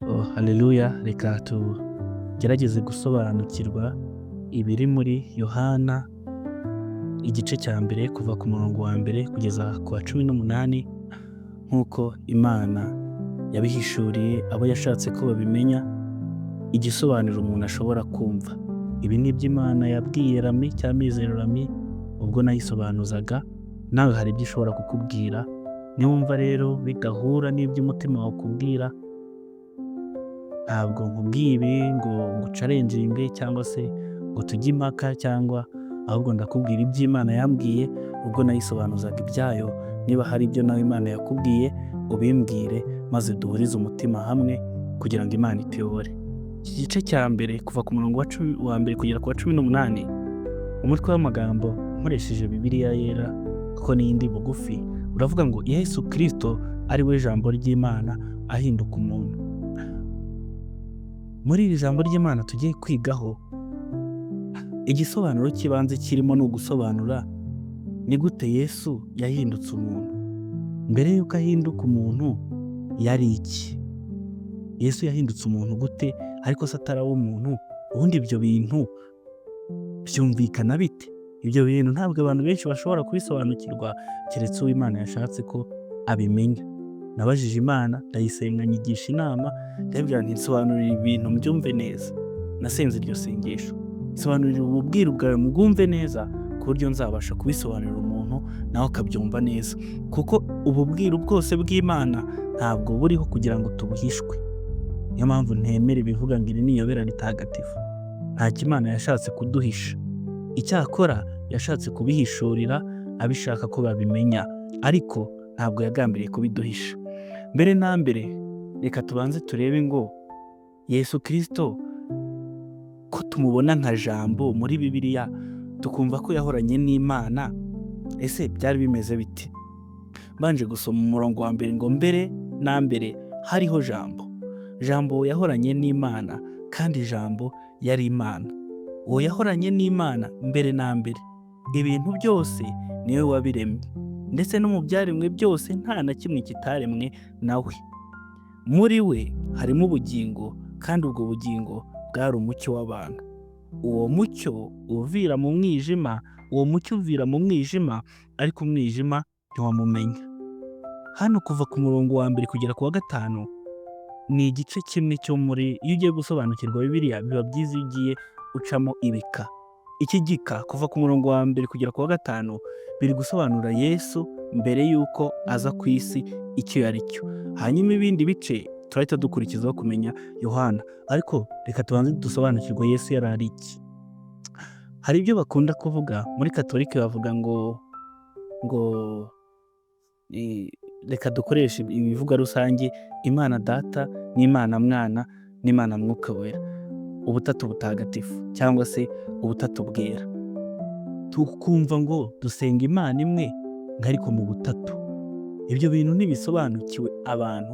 Oh, haleluya! Reka tugerageze gusobanukirwa ibiri muri Yohana igice cya mbere, kuva ku murongo wa mbere kugeza ku wa 18, nk'uko Imana yabihishuriye abo yashatse ko babimenya, igisobanuro umuntu ashobora kumva. Ibi ni ibyo Imana yabwiye Rami cyangwa Mizero Rami ubwo nayisobanuzaga. Nawe hari ibyo ishobora kukubwira. Niwumva rero bidahura n'ibyo umutima wakubwira, ntabwo nkubwiye ibi ngo nguchallenginge cyangwa se ngo tujye impaka cyangwa, ahubwo ndakubwira ibyo Imana yambwiye ubwo nayisobanuzaga ibyayo. Niba hari ibyo nawe Imana yakubwiye, ubimbwire, maze duhurize umutima hamwe kugira ngo Imana ituyobore. Iki gice cya mbere, kuva ku murongo wa mbere kugera ku wa 18, umutwe w'amagambo nkoresheje Bibiliya Yera kuko n'iyindi bugufi, uravuga ngo: "Yesu Kirisito ari we jambo ry'Imana ahinduka umuntu." Muri iri jambo ry'Imana tugiye kwigaho, igisobanuro cy'ibanze kirimo ni ugusobanura ni gute Yesu yahindutse umuntu. Mbere y'uko ahinduka umuntu yari iki? Yesu yahindutse umuntu gute? Ariko se ataraba umuntu, ubundi ibyo bintu byumvikana bite? Ibyo bintu ntabwo abantu benshi bashobora kubisobanukirwa, keretse uwo Imana yashatse ko abimenya. Nabajije Imana, ndayisenga, nyigisha inama, ndabwira nti: "Nsobanurira ibintu mbyumve neza." Nasenze iryo sengesho: "Sobanurira ubu bwiru bwawe mbwumve neza, ku buryo nzabasha kubisobanurira umuntu nawe akabyumva neza." Kuko ubu bwiru bwose bw'Imana ntabwo buriho kugira ngo tubuhishwe. Niyo mpamvu ntemera ibivuga ngo iri ni iyobera ritagatifu. Ntacyo Imana yashatse kuduhisha. Icyakora yashatse kubihishurira abishaka ko babimenya, ariko ntabwo yagambiriye kubiduhisha. Mbere na mbere, reka tubanze turebe ngo Yesu Kirisito ko tumubona nka Jambo muri Bibiliya, tukumva ko yahoranye n'Imana, ese byari bimeze bite? Mbanje gusoma umurongo wa mbere ngo: "Mbere na mbere hariho Jambo, Jambo yahoranye n'Imana, kandi Jambo yari Imana. Uwo yahoranye n'Imana mbere na mbere. Ibintu byose niwe wabiremye, ndetse no mu byaremwe byose nta na kimwe kitaremwe nawe. Muri we harimo ubugingo, kandi ubwo bugingo bwari umucyo w'abantu. Uwo mucyo uvira mu mwijima, uwo mucyo uvira mu mwijima, ariko umwijima ntiwamumenya." Hano kuva ku murongo wa mbere kugera ku wa gatanu ni igice kimwe cyo muri, iyo ugiye gusobanukirwa Bibiliya biba byiza iyo ugiye ucamo ibika. Iki gika kuva ku murongo wa mbere kugera ku wa gatanu biri gusobanura Yesu mbere y'uko aza ku isi, icyo yari cyo. Hanyuma ibindi bice turahita dukurikizaho kumenya Yohana, ariko reka tubanze dusobanukirwe Yesu yari ari iki. Hari ibyo bakunda kuvuga muri Katolike, bavuga ngo reka dukoreshe ibivuga rusange: Imana Data n'Imana Mwana n'Imana Mwuka Wera, ubutatu butagatifu cyangwa se ubutatu bwera. Tukumva ngo dusenga Imana imwe ariko mu butatu. Ibyo bintu ntibisobanukiwe abantu,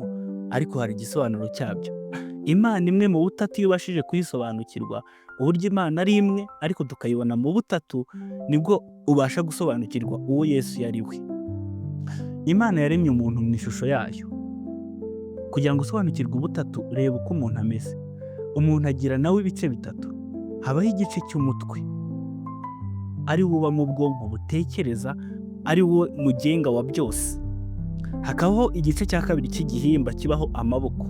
ariko hari igisobanuro cyabyo. Imana imwe mu butatu, iyo ubashije kuyisobanukirwa, uburyo Imana ari imwe ariko tukayibona mu butatu, nibwo ubasha gusobanukirwa uwo Yesu yari we. Imana yaremye umuntu mu ishusho yayo. Kugira ngo usobanukirwe ubutatu, reba uko umuntu ameze. Umuntu agira nawe ibice bitatu. Habaho igice cy'umutwe, ari wo uba mu bwonko butekereza, ari wo mugenga wa byose. Hakabaho igice cya kabiri cy'igihimba kibaho amaboko.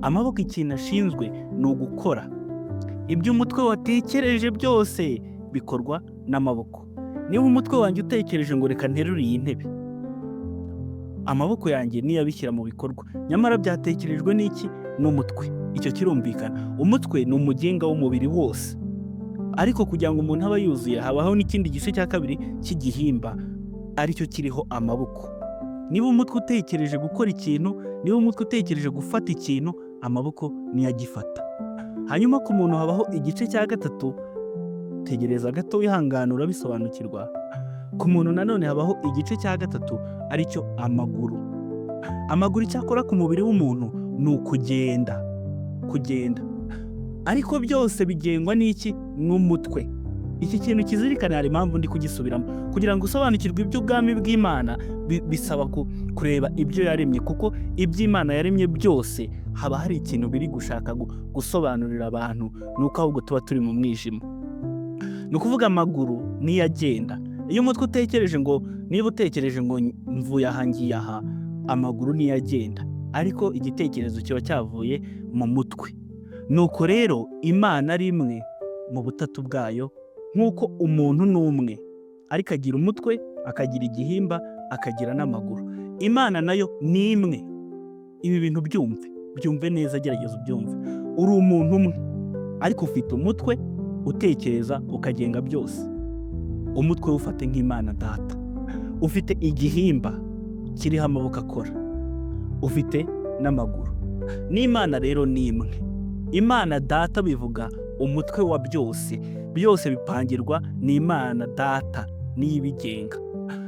Amaboko ikintu ashinzwe ni ugukora. Ibyo umutwe watekereje byose bikorwa n'amaboko. Niba umutwe wanjye utekereje ngo reka nterure iyi ntebe, amaboko yanjye niyo abishyira mu bikorwa. Nyamara byatekerejwe n'iki? N'umutwe. Icyo kirumvikana. Umutwe ni umugenga w'umubiri wose. Ariko kugira ngo umuntu abe yuzuye, habaho n'ikindi gice cya kabiri cy'igihimba, aricyo kiriho amaboko. Niba umutwe utekereje gukora ikintu, niba umutwe utekereje gufata ikintu, amaboko niyo agifata. Hanyuma ku muntu habaho igice cya gatatu, tegereza gato wihangane urabisobanukirwa. Ku muntu nanone habaho igice cya gatatu, aricyo amaguru. Amaguru icyo akora ku mubiri w'umuntu ni ukugenda, kugenda. Ariko byose bigengwa n'iki? N'umutwe. Iki kintu kizirikane, hari impamvu ndi kugisubiramo. Kugira ngo usobanukirwe iby'ubwami bw'Imana bisaba kureba ibyo yaremye, kuko ibyo Imana yaremye byose haba hari ikintu biri gushaka gusobanurira abantu, ni uko ahubwo tuba turi mu mwijima. Ni ukuvuga amaguru niyo agenda. Iyo umutwe utekereje ngo, niba utekereje ngo mvuye aha ngiye aha, amaguru niyo agenda, ariko igitekerezo kiba cyavuye mu mutwe. Nuko rero Imana ari imwe mu butatu bwayo, nk'uko umuntu ni umwe ariko agira umutwe, akagira igihimba, akagira n'amaguru, Imana nayo ni imwe. Ibi bintu byumve, byumve neza, gerageza ubyumve. Uri umuntu umwe ariko ufite umutwe utekereza ukagenga byose. Umutwe wufate nk'Imana Data. Ufite igihimba kiriho amaboko akora, ufite n'amaguru. N'Imana rero ni imwe. Imana Data bivuga umutwe wa byose, byose bipangirwa n'Imana Data, niyo ibigenga.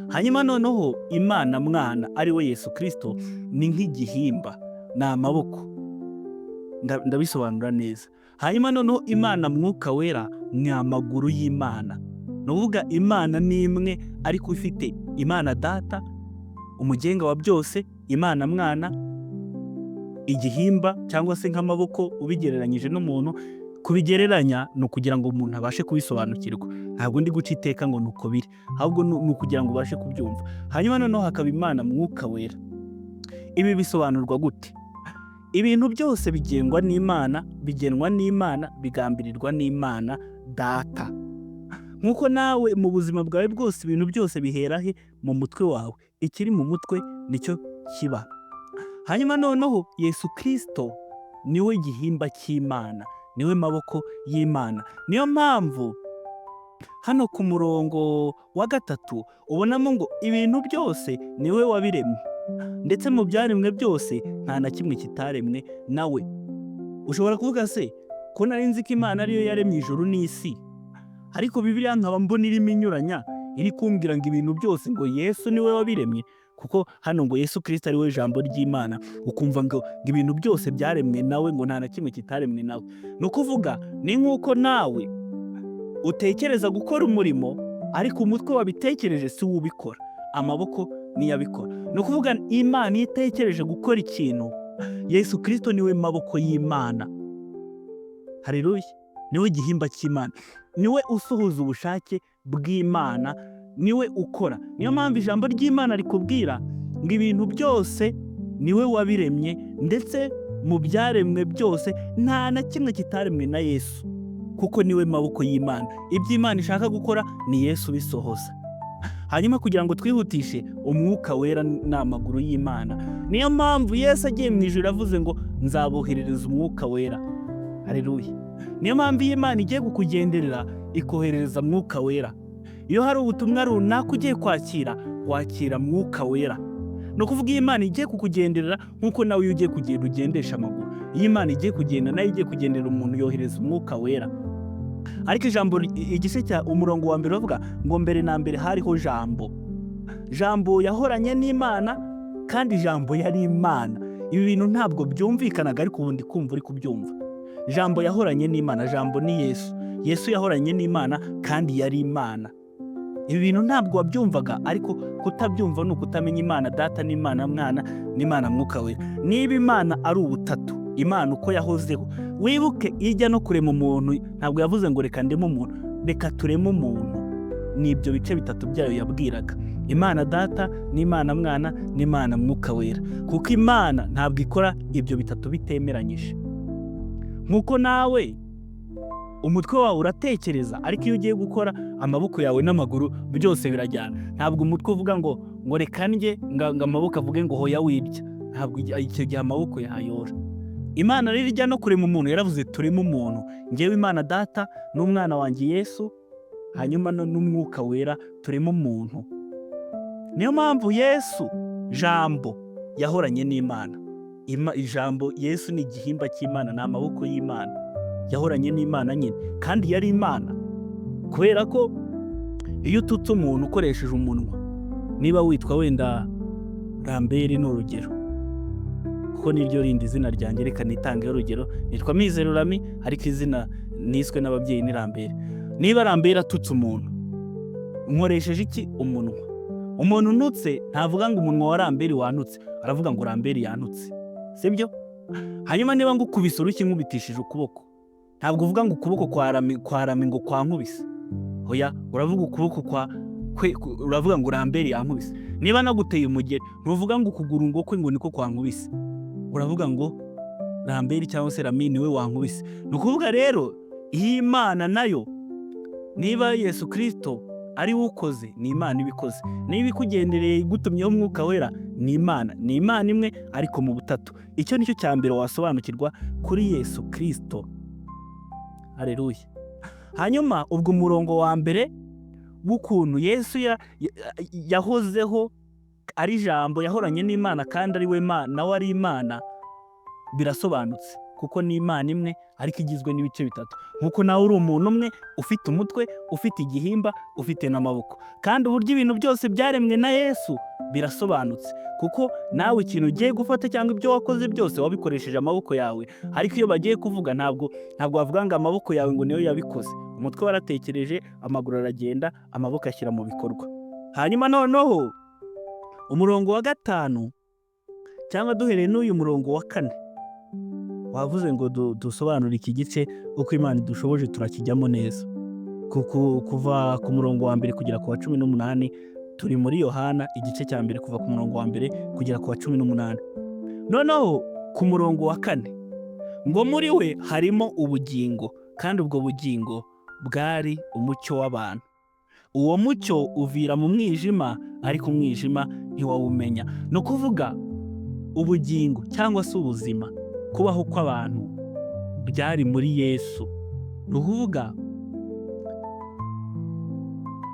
Hanyuma noneho Imana Mwana ari we Yesu Kirisito ni nk'igihimba, ni amaboko. Ndabisobanura neza. Hanyuma noneho Imana Mwuka Wera ni amaguru y'Imana. Ni ukuvuga Imana ni imwe ariko ifite Imana Data umugenga wa byose, Imana Mwana igihimba cyangwa se nk'amaboko ubigereranyije n'umuntu. Kubigereranya ni ukugira ngo umuntu abashe kubisobanukirwa, ntabwo ndi guca iteka ngo ni uko biri, ahubwo ni ukugira ngo ubashe kubyumva. Hanyuma noneho hakaba Imana Mwuka Wera. Ibi bisobanurwa gute? Ibintu byose bigengwa n'Imana, bigenwa n'Imana, bigambirirwa n'Imana Data. Nk'uko nawe mu buzima bwawe bwose ibintu byose bihera he? Mu mutwe wawe. Ikiri mu mutwe nicyo kiba. Hanyuma noneho Yesu Kirisito niwe gihimba cy'Imana, niwe maboko y'Imana. Niyo mpamvu hano ku murongo wa 3 ubonamo ngo ibintu byose niwe wabiremye, ndetse mu byaremwe byose nta na kimwe kitaremwe nawe. Ushobora kuvuga se ko nari nzi ko Imana ariyo yaremye ijuru n'isi, ariko Bibiliya nkaba mbona irimo inyuranya, iri kumbwira ngo ibintu byose ngo Yesu niwe wabiremye, kuko hano ngo Yesu Kirisito ari we jambo ry'Imana, ukumva ngo ibintu byose byaremwe nawe, ngo nta na kimwe kitaremwe nawe. Ni ukuvuga ni nk'uko nawe utekereza gukora umurimo, ariko umutwe wabitekereje si wo ubikora, amaboko niyo abikora. Ni ukuvuga Imana iyo itekereje gukora ikintu, Yesu Kirisito niwe maboko y'Imana. Haleluya! Niwe gihimba cy'Imana, niwe usohoza ubushake bw'Imana, niwe ukora. Niyo mpamvu ijambo ry'Imana rikubwira ngo ibintu byose niwe wabiremye, ndetse mu byaremwe byose nta na kimwe kitaremwe na Yesu, kuko niwe maboko y'Imana. Ibyo Imana ishaka gukora ni Yesu ubisohoza. Hanyuma kugira ngo twihutishe, Umwuka Wera ni amaguru y'Imana. Niyo mpamvu Yesu agiye mu ijuru yavuze ngo nzaboherereza Umwuka Wera. Haleluya! Niyo mpamvu iyo Imana igiye kukugenderera ikoherereza Mwuka Wera. Iyo hari ubutumwa runaka ugiye kwakira, wakira Mwuka Wera. Ni ukuvuga iyo Imana igiye kukugenderera, nk'uko nawe iyo ugiye kugenda ugendesha amaguru, iyo Imana igiye kugenda nayo igiye kugenderera umuntu yohereza Umwuka Wera. Ariko ijambo, igice cya umurongo wa mbere bavuga ngo mbere na mbere hariho Jambo, Jambo yahoranye n'Imana kandi Jambo yari Imana. Ibi bintu ntabwo byumvikanaga, ariko ubu ndi kumva uri kubyumva. Jambo yahoranye n'Imana, Jambo ni Yesu. Yesu yahoranye n'Imana kandi yari Imana. Ibi bintu ntabwo wabyumvaga, ariko kutabyumva ni ukutamenya Imana Data n'Imana Mwana n'Imana Mwuka Wera. Niba Imana ari ubutatu, Imana uko yahozeho, wibuke ijya no kurema umuntu, ntabwo yavuze ngo reka ndeme umuntu, reka tureme umuntu. Ni ibyo bice bitatu byayo yabwiraga, Imana Data n'Imana Mwana n'Imana Mwuka Wera, kuko Imana ntabwo ikora ibyo bitatu bitemeranyije. Nk'uko nawe umutwe wawe uratekereza, ariko iyo ugiye gukora amaboko yawe n'amaguru byose birajyana. Ntabwo umutwe uvuga ngo reka ndye, ngo amaboko avuge ngo hoya wirya. Ntabwo icyo gihe amaboko yayora. Imana rero ijya no kurema umuntu yaravuze tureme umuntu, ngewe Imana Data n'umwana wanjye Yesu, hanyuma n'Umwuka Wera, tureme umuntu. Niyo mpamvu Yesu Jambo yahoranye n'Imana. Ijambo Yesu ni igihimba cy'Imana, ni amaboko y'Imana. Yahoranye n'Imana nyine kandi yari Imana, kubera ko iyo ututse umuntu ukoresheje umunwa, niba witwa wenda Ramberi ni urugero, kuko niryo rindi zina ryanjye, reka nitangeho urugero, nitwa Mizero Rami, ariko izina niswe n'ababyeyi ni Ramberi. Niba Rambere atutse umuntu, nkoresheje iki? Umunwa. Umuntu unutse ntavuga ngo umunwa wa Rambere wanutse, aravuga ngo Rambere yanutse, sibyo? Hanyuma niba ngukubise urushyi nkubitishije ukuboko, ntabwo uvuga ngo ukuboko kwa Rami ngo kwankubise. Oya, uravuga ukuboko kwa kwe, uravuga ngo Rambere yankubise. Niba naguteye umugeri, ntuvuga ngo ukuguru ngo kwe ngo niko kwankubise, uravuga ngo Rambere cyangwa se Rami niwe wankubise. Ni ukuvuga rero iyi Imana nayo, niba Yesu Kristo ari we ukoze, ni Imana ibikoze. Niba ikugendereye igutumyeho Umwuka Wera, ni Imana. Ni Imana imwe ariko mu butatu. Icyo nicyo cya mbere wasobanukirwa kuri Yesu Kristo. Haleluya. Hanyuma ubwo umurongo wa mbere w'ukuntu Yesu yahozeho ari ijambo, yahoranye n'Imana kandi ari we Mana, nawe ari Imana, birasobanutse kuko ni Imana imwe ariko igizwe n'ibice bitatu. Nk'uko nawe uri umuntu umwe ufite umutwe, ufite igihimba, ufite n'amaboko. Kandi uburyo ibintu byose byaremwe na Yesu birasobanutse, kuko nawe ikintu ugiye gufata cyangwa ibyo wakoze byose wabikoresheje amaboko yawe. Ariko iyo bagiye kuvuga ntabwo bavuga ngo amaboko yawe ngo niyo yabikoze. Umutwe waratekereje, amaguru aragenda, amaboko ashyira mu bikorwa. Hanyuma noneho umurongo wa 5, cyangwa duhereye n'uyu murongo wa 4, wavuze ngo dusobanure iki gice uko Imana idushoboje turakijyamo neza. Kuva ku murongo wa 1 kugera ku wa 18, turi muri Yohana igice cya 1 kuva ku murongo wa 1 kugera ku wa 18. Noneho ku murongo wa 4 ngo muri we harimo ubugingo, kandi ubwo bugingo bwari umucyo w'abantu. Uwo mucyo uvira mu mwijima, ariko umwijima ntiwawumenya. Ni ukuvuga ubugingo cyangwa se ubuzima, kubaho kw'abantu byari muri Yesu. Ni ukuvuga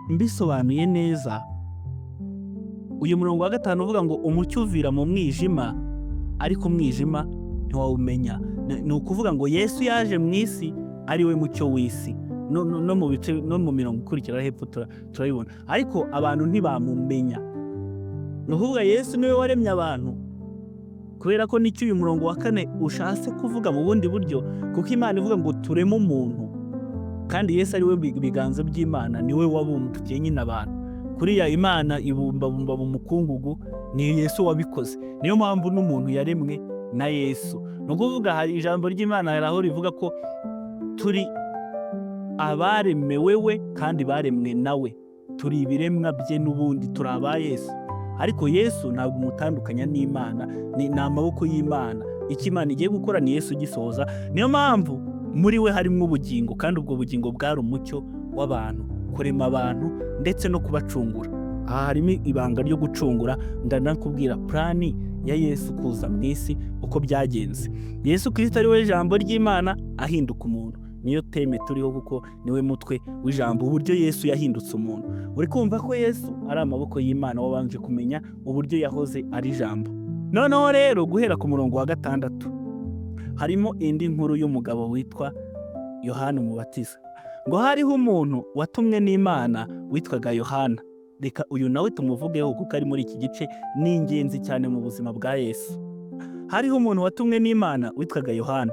mbisobanuye neza, uyu murongo wa 5 uvuga ngo umucyo uvira mu mwijima, ariko umwijima ntiwawumenya. Ni ukuvuga ngo Yesu yaje mu isi ari we mucyo w'isi. No mu bice no mu mirongo ikurikira hepfo turabibona, ariko abantu ntibamumenya. Ni ukuvuga Yesu niwe waremye abantu, kubera ko nicyo uyu murongo wa 4 ushatse kuvuga mu bundi buryo, kuko Imana ivuga ngo tureme umuntu, kandi Yesu ari we biganza by'Imana, niwe wabumbye nyine abantu. Kuriya Imana ibumbabumba mu mukungugu, ni Yesu wabikoze. Niyo mpamvu n'umuntu yaremwe na Yesu. Ni ukuvuga hari ijambo ry'Imana hari aho rivuga ko turi abaremewe we kandi baremwe nawe, turi ibiremwa bye n'ubundi turi aba Yesu. Ariko Yesu ntabwo umutandukanya n'Imana, ni amaboko y'Imana. Icyo Imana igiye gukora ni Yesu ugisohoza. Niyo mpamvu muri we harimo ubugingo, kandi ubwo bugingo bwari umucyo w'abantu, kurema abantu ndetse no kubacungura. Aha harimo ibanga ryo gucungura. Ndanakubwira plan ya Yesu kuza mu isi uko byagenze. Yesu Kristo ari we jambo ry'Imana ahinduka umuntu, niyo theme turiho kuko niwe mutwe w'ijambo, uburyo Yesu yahindutse umuntu. Uri kumva ko Yesu ari amaboko y'Imana, wabanje kumenya uburyo yahoze ari ijambo. Noneho rero guhera ku murongo wa 6 harimo indi nkuru y'umugabo witwa Yohana Umubatiza. Ngo hariho umuntu watumwe n'Imana witwaga Yohana. Reka uyu nawe tumuvugeho kuko ari muri iki gice, ni ingenzi cyane mu buzima bwa Yesu. Hariho umuntu watumwe n'Imana witwaga Yohana.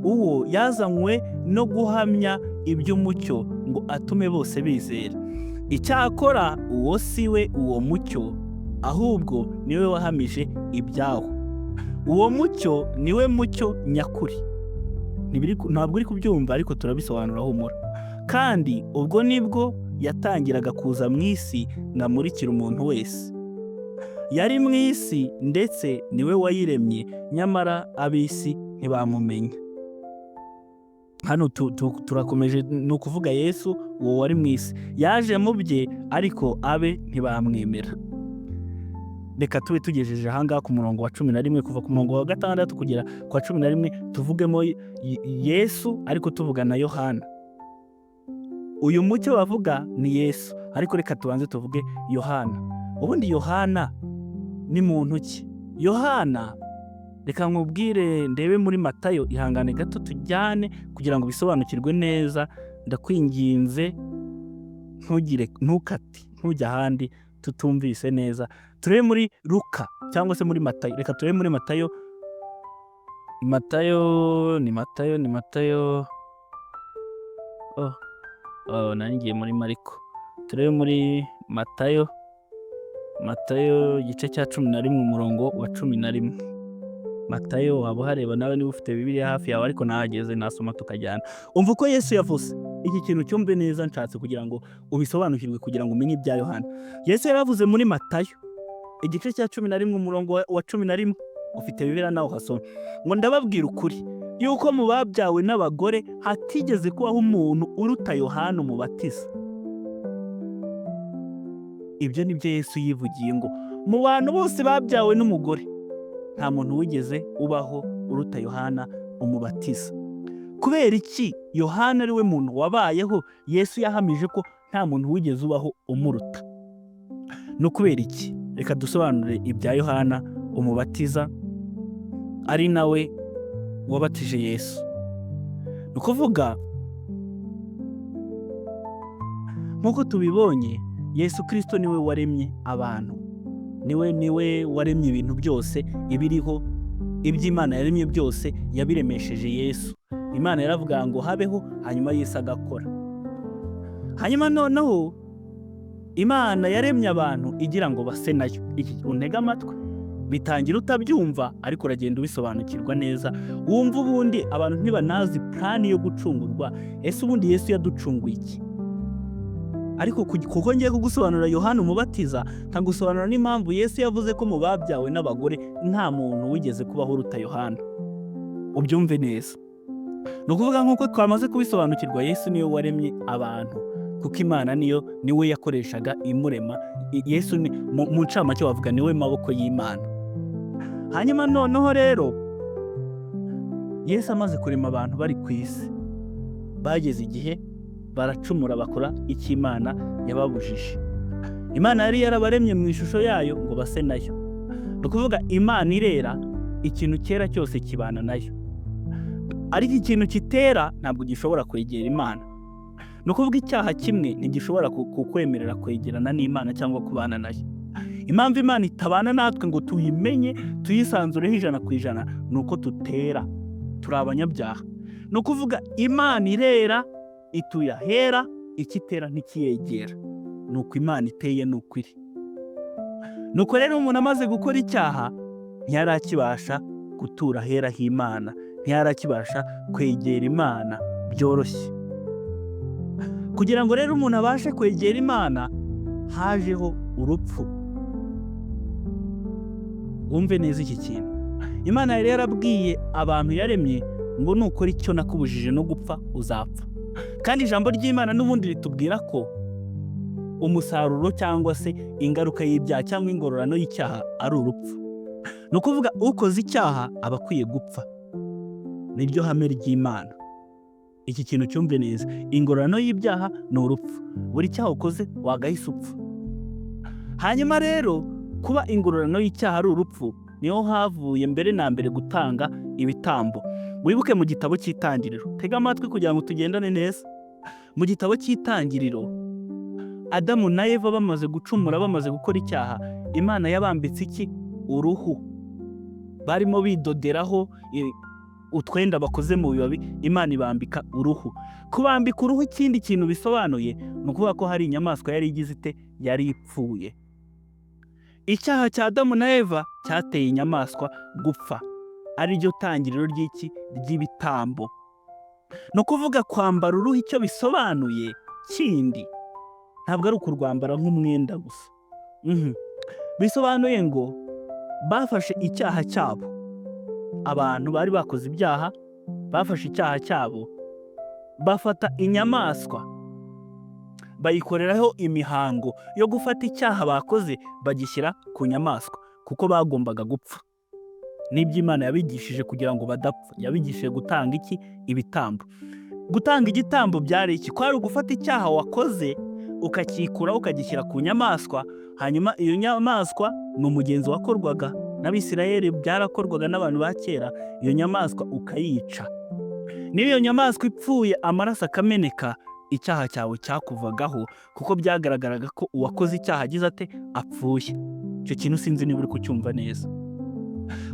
Uwo yazanywe no guhamya iby'umucyo ngo atume bose bizera. Icyakora uwo si we uwo mucyo, ahubwo niwe wahamije ibyawo. Uwo mucyo niwe mucyo nyakuri. Ntabwo uri kubyumva ariko turabisobanura, humura. Kandi ubwo nibwo yatangiraga kuza mu isi ngo amurikire umuntu wese. Yari mu isi ndetse niwe wayiremye, nyamara ab'isi ntibamumenya. Hano turakomeje, ni ukuvuga Yesu uwo wari mu isi yaje mu bye, ariko abe ntibamwemera. Reka tube tugejeje ahangaha ku murongo wa 11, kuva ku murongo wa 6 kugera ku wa 11, tuvugemo Yesu ariko tuvuga na Yohana. Uyu mucyo bavuga ni Yesu, ariko reka tubanze tuvuge Yohana. Ubundi Yohana ni muntu ki? Yohana, reka nkubwire ndebe muri Matayo, ihangane gato tujyane kugira ngo bisobanukirwe neza. Ndakwinginze ntugire, ntukate, ntujye ahandi tutumvise neza. Turebe muri Luka cyangwa se muri Matayo. Reka turebe muri Matayo. Matayo ni Matayo ni Matayo. Oh. Nari ngiye muri Mariko, turebe muri Matayo. Matayo igice cya 11 umurongo wa 11. Matayo waba uhareba nawe niba ufite Bibiliya hafi yawe, ariko nahageze nasoma tukajyana. Umva uko Yesu yavuze. Iki kintu cyumve neza, nshatse kugira ngo ubisobanukirwe, kugira ngo umenye ibya Yohana. Yesu yaravuze muri Matayo igice cya 11 umurongo wa 11, ufite Bibiliya nawe uhasoma, ngo: "Ndababwira ukuri yuko mu babyawe n'abagore hatigeze kubaho umuntu uruta Yohana Umubatiza." Ibyo ni byo Yesu yivugiye, ngo mu bantu bose babyawe n'umugore nta muntu wigeze ubaho uruta Yohana Umubatiza. Kubera iki Yohana ari we muntu wabayeho Yesu yahamije ko nta muntu wigeze ubaho umuruta? Ni ukubera iki? Reka dusobanure ibya Yohana Umubatiza, ari nawe wabatije Yesu. Ni ukuvuga, nk'uko tubibonye, Yesu Kirisito niwe waremye abantu, niwe waremye ibintu byose ibiriho. Iby'Imana yaremye byose yabiremesheje Yesu. Imana yaravuga ngo habeho, hanyuma Yesu agakora. Hanyuma noneho Imana yaremye abantu igira ngo base nayo. Iki untege amatwi, bitangira utabyumva, ariko uragenda ubisobanukirwa neza. Wumva ubundi abantu ntibanazi plan yo gucungurwa. Ese ubundi Yesu yaducunguye iki? Ariko kuko ngiye kugusobanurira Yohana Umubatiza, nkagusobanurira n'impamvu Yesu yavuze ko mu babyawe n'abagore nta muntu wigeze kubaho uruta Yohana, ubyumve neza. Ni ukuvuga, nk'uko twamaze kubisobanukirwa, Yesu niwe waremye abantu, kuko Imana niyo niwe yakoreshaga imurema. Yesu ni mu ncamake wavuga niwe maboko y'Imana. Hanyuma noneho rero Yesu amaze kurema abantu bari ku isi, bageze igihe baracumura, bakora icyo Imana yababujije. Imana yari yarabaremye mu ishusho yayo ngo base nayo. Ni ukuvuga Imana irera, ikintu cyera cyose kibana nayo, ariko ikintu kitera ntabwo gishobora kwegera Imana. Ni ukuvuga icyaha kimwe ntigishobora kukwemerera kwegerana n'Imana cyangwa kubana nayo. Impamvu Imana itabana natwe ngo tuyimenye, tuyisanzureho 100%, ni uko tutera, turi abanyabyaha. Ni ukuvuga Imana irera, ituye ahera, ikitera ntikiyegera. Ni uko Imana iteye, ni uko iri. Nuko rero umuntu amaze gukora icyaha ntiyari akibasha gutura ahera h'Imana, ntiyari akibasha kwegera Imana byoroshye. Kugira ngo rero umuntu abashe kwegera Imana, hajeho urupfu. Wumve neza iki kintu. Imana yari yarabwiye abantu yaremye ngo nukora icyo nakubujije no gupfa uzapfa. Kandi ijambo ry'Imana n'ubundi ritubwira ko umusaruro cyangwa se ingaruka y'ibyaha cyangwa ingororano y'icyaha ari urupfu. Ni ukuvuga ukoze icyaha aba akwiye gupfa, niryo hame ry'Imana. Iki kintu cyumve neza, ingororano y'ibyaha ni urupfu. Buri cyaha ukoze wagahise upfa. Hanyuma rero kuba ingororano y'icyaha ari urupfu, niho havuye mbere na mbere gutanga ibitambo. Wibuke mu gitabo cy'Itangiriro, tega amatwi kugira ngo tugendane neza. Mu gitabo cy'Itangiriro, Adamu na Eva bamaze gucumura, bamaze gukora icyaha, Imana yabambitse iki? Uruhu. Barimo bidoderaho utwenda bakoze mu bibabi, Imana ibambika uruhu. Kubambika uruhu, ikindi kintu bisobanuye ni ukuvuga ko hari inyamaswa yari igize ite? Yari ipfuye. Icyaha cya Adamu na Eva cyateye inyamaswa gupfa, ariryo tangiriro ry'iki? Ry'ibitambo. Ni ukuvuga kwambara uruhu icyo bisobanuye kindi ntabwo ari ukurwambara nk'umwenda gusa. Bisobanuye ngo bafashe icyaha cyabo, abantu bari bakoze ibyaha bafashe icyaha cyabo, bafata inyamaswa bayikoreraho imihango yo gufata icyaha bakoze bagishyira ku nyamaswa, kuko bagombaga gupfa. N'ibyo Imana yabigishije kugira ngo badapfa, yabigishije gutanga iki? Ibitambo. Gutanga igitambo byari iki? Kwari ugufata icyaha wakoze ukakikuraho, ukagishyira ku nyamaswa. Hanyuma iyo nyamaswa, ni umugenzo wakorwaga n'Abisirayeli, byarakorwaga n'abantu ba kera, iyo nyamaswa ukayica. Niba iyo nyamaswa ipfuye, amaraso akameneka, icyaha cyawe cyakuvagaho, kuko byagaragaraga ko uwakoze icyaha agize ate? Apfuye. Icyo kintu sinzi niba uri kucyumva neza.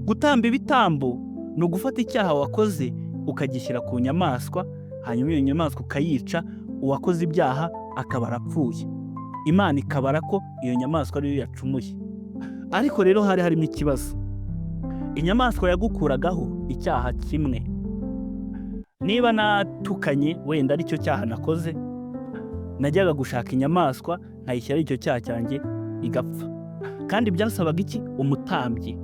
Gutamba ibitambo ni ugufata icyaha wakoze ukagishyira ku nyamaswa, hanyuma iyo nyamaswa ukayica. Uwakoze ibyaha akaba arapfuye, Imana ikabara ko iyo nyamaswa ariyo yacumuye. Ariko rero hari harimo ikibazo. Inyamaswa yagukuragaho icyaha kimwe. Niba natukanye, wenda aricyo cyaha nakoze, najyaga gushaka inyamaswa nkayishyiraho icyo cyaha cyanjye, igapfa. Kandi byasabaga iki? Umutambyi,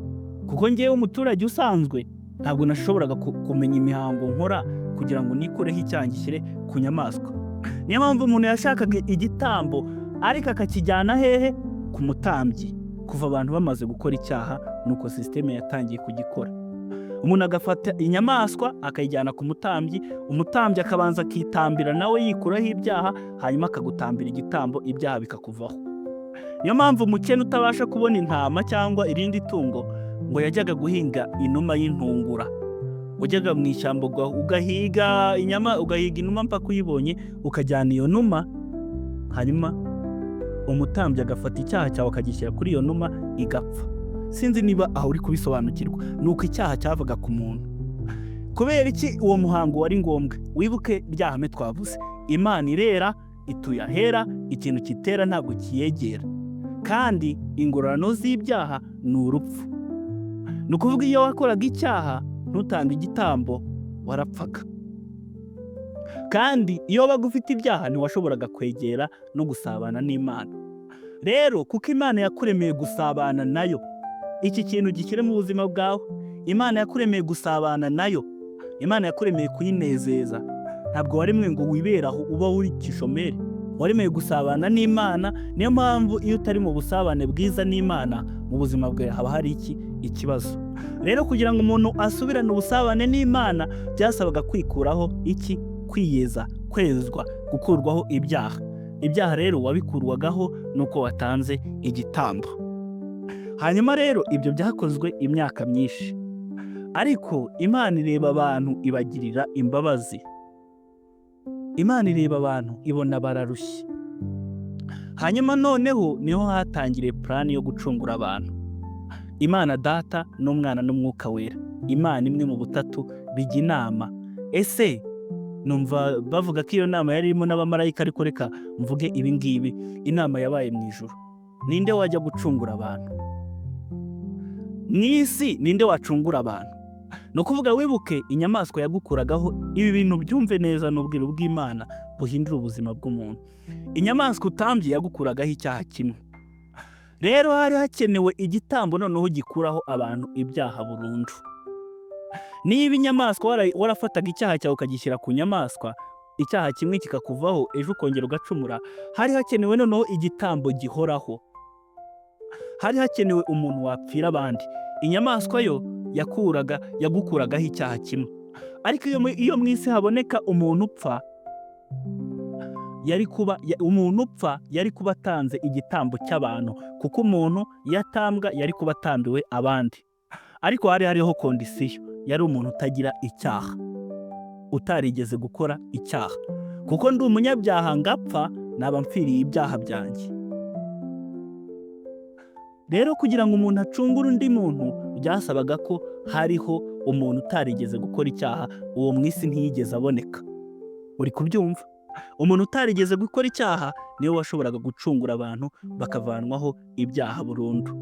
kuko ngewe umuturage usanzwe ntabwo nashoboraga kumenya imihango nkora kugira ngo nikureho icyaha ngishyire ku nyamaswa. Niyo mpamvu umuntu yashakaga igitambo, ariko akakijyana hehe? Ku mutambyi. Kuva abantu bamaze gukora icyaha, nuko système yatangiye kugikora. Umuntu agafata inyamaswa akayijyana ku mutambyi, umutambyi akabanza akitambira nawe yikuraho ibyaha, hanyuma akagutambira igitambo, ibyaha bikakuvaho. Niyo mpamvu umukene utabasha kubona intama cyangwa irindi tungo ngo yajyaga guhinga inuma y'intungura. Wajyaga mu ishyamba ugahiga inyama, ugahiga inuma mpaka uyibonye, ukajyana iyo numa, hanyuma umutambyi agafata icyaha cyawe akagishyira kuri iyo numa, igapfa. Sinzi niba aho uri kubisobanukirwa. Ni uko icyaha cyavaga ku muntu. Kubera iki uwo muhango wari ngombwa? Wibuke rya hame twavuze: Imana irera, ituye ahera, ikintu kitera ntabwo kiyegera, kandi ingororano z'ibyaha ni urupfu. Ni ukuvuga, iyo wakoraga icyaha ntutange igitambo, warapfaga. Kandi iyo wabaga ufite ibyaha, ntiwashoboraga kwegera no gusabana n'Imana. Rero kuko Imana yakuremeye gusabana nayo, iki kintu gishyire mu buzima bwawe: Imana yakuremeye gusabana nayo, Imana yakuremeye kuyinezeza. Ntabwo waremwe ngo wibere aho uba uri kishomeri. Waremeye gusabana n'Imana. Niyo mpamvu iyo utari mu busabane bwiza n'Imana, mu buzima bwawe haba hari iki? Ikibazo. Rero kugira ngo umuntu asubirane ubusabane n'Imana, byasabaga kwikuraho iki? Kwiyeza, kwezwa, gukurwaho ibyaha. Ibyaha rero wabikurwagaho nuko watanze igitambo. Hanyuma rero ibyo byakozwe imyaka myinshi, ariko Imana ireba abantu ibagirira imbabazi. Imana ireba abantu ibona bararushye. Hanyuma noneho niho hatangiriye plan yo gucungura abantu. Imana Data n'Umwana n'Umwuka Wera, Imana imwe mu butatu, bijya inama. Ese numva bavuga ko iyo nama yari irimo n'abamarayika, ariko reka mvuge ibi ngibi: inama yabaye mu ijuru, ninde wajya gucungura abantu mu isi? Ninde wacungura abantu? Ni ukuvuga, wibuke inyamaswa yagukuragaho ibi bintu. Byumve neza, n'ubwiru bw'Imana buhindura ubuzima bw'umuntu. Inyamaswa utambye yagukuragaho icyaha kimwe. Rero hari hakenewe igitambo noneho gikuraho abantu ibyaha burundu. Niba inyamaswa warafataga icyaha cyawe ukagishyira ku nyamaswa, icyaha kimwe kikakuvaho, ejo ukongera ugacumura, hari hakenewe noneho igitambo gihoraho. Hari hakenewe umuntu wapfira abandi. Inyamaswa yo yagukuragaho icyaha kimwe, ariko iyo mu isi haboneka umuntu upfa, yari kuba umuntu upfa yari kuba atanze igitambo cy'abantu, kuko umuntu yatambwa yari kuba atambiwe abandi. Ariko hari hariho condition: yari umuntu utagira icyaha, utarigeze gukora icyaha, kuko ndi umunyabyaha ngapfa, naba mpfiriye ibyaha byanjye. Rero kugira ngo umuntu acungure undi muntu, byasabaga ko hariho umuntu utarigeze gukora icyaha. Uwo mu isi ntiyigeze aboneka. Uri kubyumva? Umuntu utarigeze gukora icyaha niwe washoboraga gucungura abantu bakavanwaho ibyaha burundu.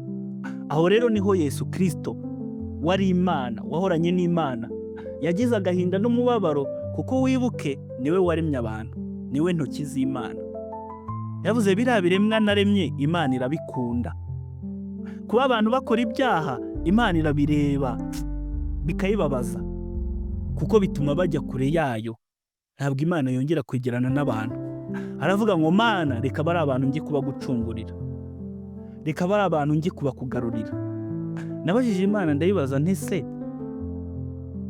Aho rero niho Yesu Kirisito, wari Imana, wahoranye n'Imana, yagize agahinda n'umubabaro, kuko wibuke niwe waremye abantu, niwe ntoki z'Imana. Yavuze: "Biriya biremwa naremye, Imana irabikunda." Kuba abantu bakora ibyaha, Imana irabireba bikayibabaza, kuko bituma bajya kure yayo. Ntabwo Imana yongera kwegerana n'abantu. Aravuga ngo: "Mana, reka bari abantu njye kubagucungurira, reka bari abantu njye kubakugarurira." Nabajije Imana, ndayibaza nti: "Se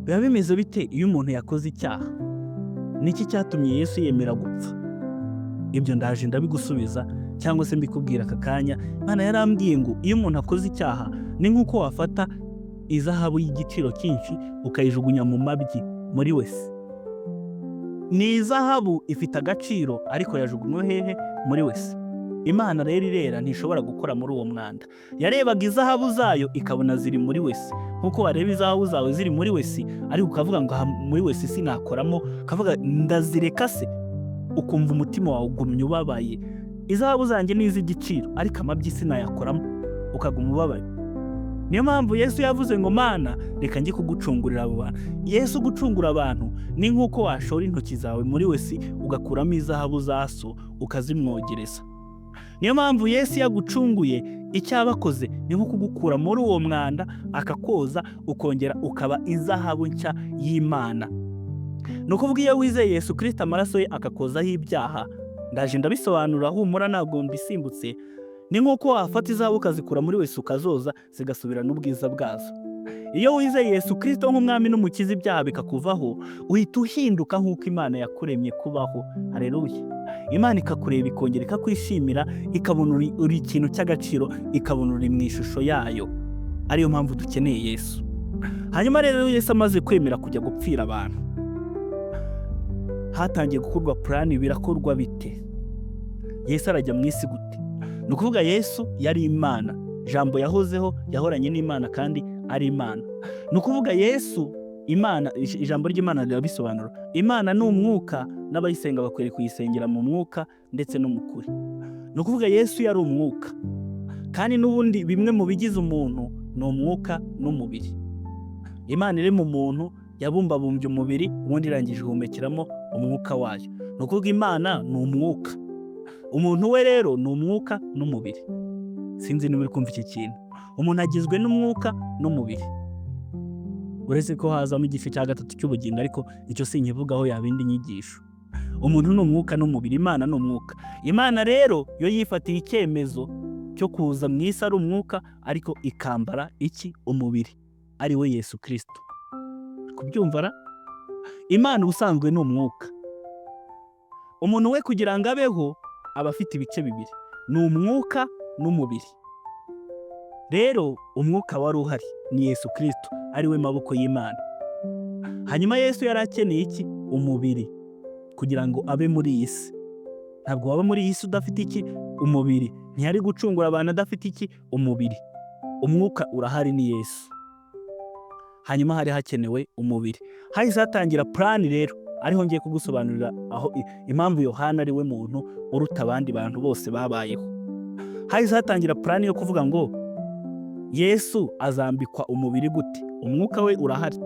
biba bimeze bite iyo umuntu yakoze icyaha? Niki cyatumye Yesu yemera gupfa?" Ibyo ndaje ndabigusubiza cyangwa se mbikubwira aka kanya. Imana yarambwiye ngo iyo umuntu akoze icyaha, ni nk'uko wafata izahabu y'igiciro cyinshi ukayijugunya mu mabyi, muri WC. Ni izahabu ifite agaciro, ariko yajugunywe hehe? Muri WC. Imana rero irera, ntishobora gukora muri uwo mwanda. Yarebaga izahabu zayo ikabona ziri muri WC, nk'uko wareba izahabu zawe ziri muri WC, ariko ukavuga ngo: "Aha muri WC sinakoramo," ukavuga: "Ndazireka se?" Ukumva umutima wawe ugumye ubabaye. Izahabu zanjye ni iz'igiciro, ariko amabyi sinayakoramo, ukaguma ubabaye. Niyo mpamvu Yesu yavuze ngo: "Mana, reka njye kugucungurira abo bantu." Yesu gucungura abantu ni nk'uko washora intoki zawe muri wese ugakuramo izahabu za so ukazimwogereza. Niyo mpamvu Yesu yagucunguye, icyo aba akoze ni nko kugukura muri uwo mwanda, akakoza, ukongera ukaba izahabu nshya y'Imana. Ni ukuvuga iyo wizeye Yesu Kirisito, amaraso ye akakozaho ibyaha, ndaje ndabisobanura, humura, ntabwo mbisimbutse. Ni nk'uko wafata izahabu ukazikura muri wese ukazoza, zigasubirana ubwiza bwazo. Iyo wizeye Yesu Kirisito nk'umwami n'umukiza, ibyaha bikakuvaho, uhita uhinduka nk'uko Imana yakuremye kubaho. Hareruya! Imana ikakureba, ikongera ikakwishimira, ikabona uri ikintu cy'agaciro, ikabona uri mu ishusho yayo. Ariyo mpamvu dukeneye Yesu. Hanyuma rero Yesu amaze kwemera kujya gupfira abantu, hatangiye gukorwa plan. Birakorwa bite? Yesu arajya mu isi gute? Ni ukuvuga Yesu yari Imana, Jambo yahozeho, yahoranye n'Imana kandi ari Imana. Ni ukuvuga Yesu Imana, ijambo ry'Imana rirabisobanura: Imana ni umwuka, n'abayisenga bakwiriye kuyisengera mu mwuka ndetse no mu kuri. Ni ukuvuga Yesu yari umwuka, kandi n'ubundi bimwe mu bigize umuntu ni umwuka n'umubiri. Imana iri mu muntu yabumbabumbye umubiri, ubundi irangije ihumekeramo umwuka wayo. Ni ukuvuga Imana ni umwuka, umuntu we rero ni umwuka n'umubiri. Sinzi niba uri kumva iki kintu. Umuntu agizwe n'umwuka n'umubiri, uretse ko hazamo igice cya gatatu cy'ubugingo, ariko icyo sinkivugaho, yaba indi nyigisho. Umuntu ni umwuka n'umubiri, Imana ni umwuka. Imana rero yo yifatiye icyemezo cyo kuza mu isi ari umwuka, ariko ikambara iki? Umubiri, ari we Yesu Kirisito. Kubyumva ra? Imana ubusanzwe ni umwuka. Umuntu we kugira ngo abeho aba afite ibice bibiri, ni umwuka n'umubiri. Rero umwuka wari uhari ni Yesu Kirisito, ari we maboko y'Imana. Hanyuma Yesu yari akeneye iki? Umubiri, kugira ngo abe muri iyi si. Ntabwo waba muri iyi si udafite iki? Umubiri. Ntiyari gucungura abantu adafite iki? Umubiri. Umwuka urahari, ni Yesu. Hanyuma hari hakenewe umubiri. Hahise hatangira plan rero, ariho ngiye kugusobanurira aho impamvu Yohana ari we muntu uruta abandi bantu bose babayeho. Hahise hatangira plan yo kuvuga ngo: Yesu azambikwa umubiri gute? Umwuka we urahari,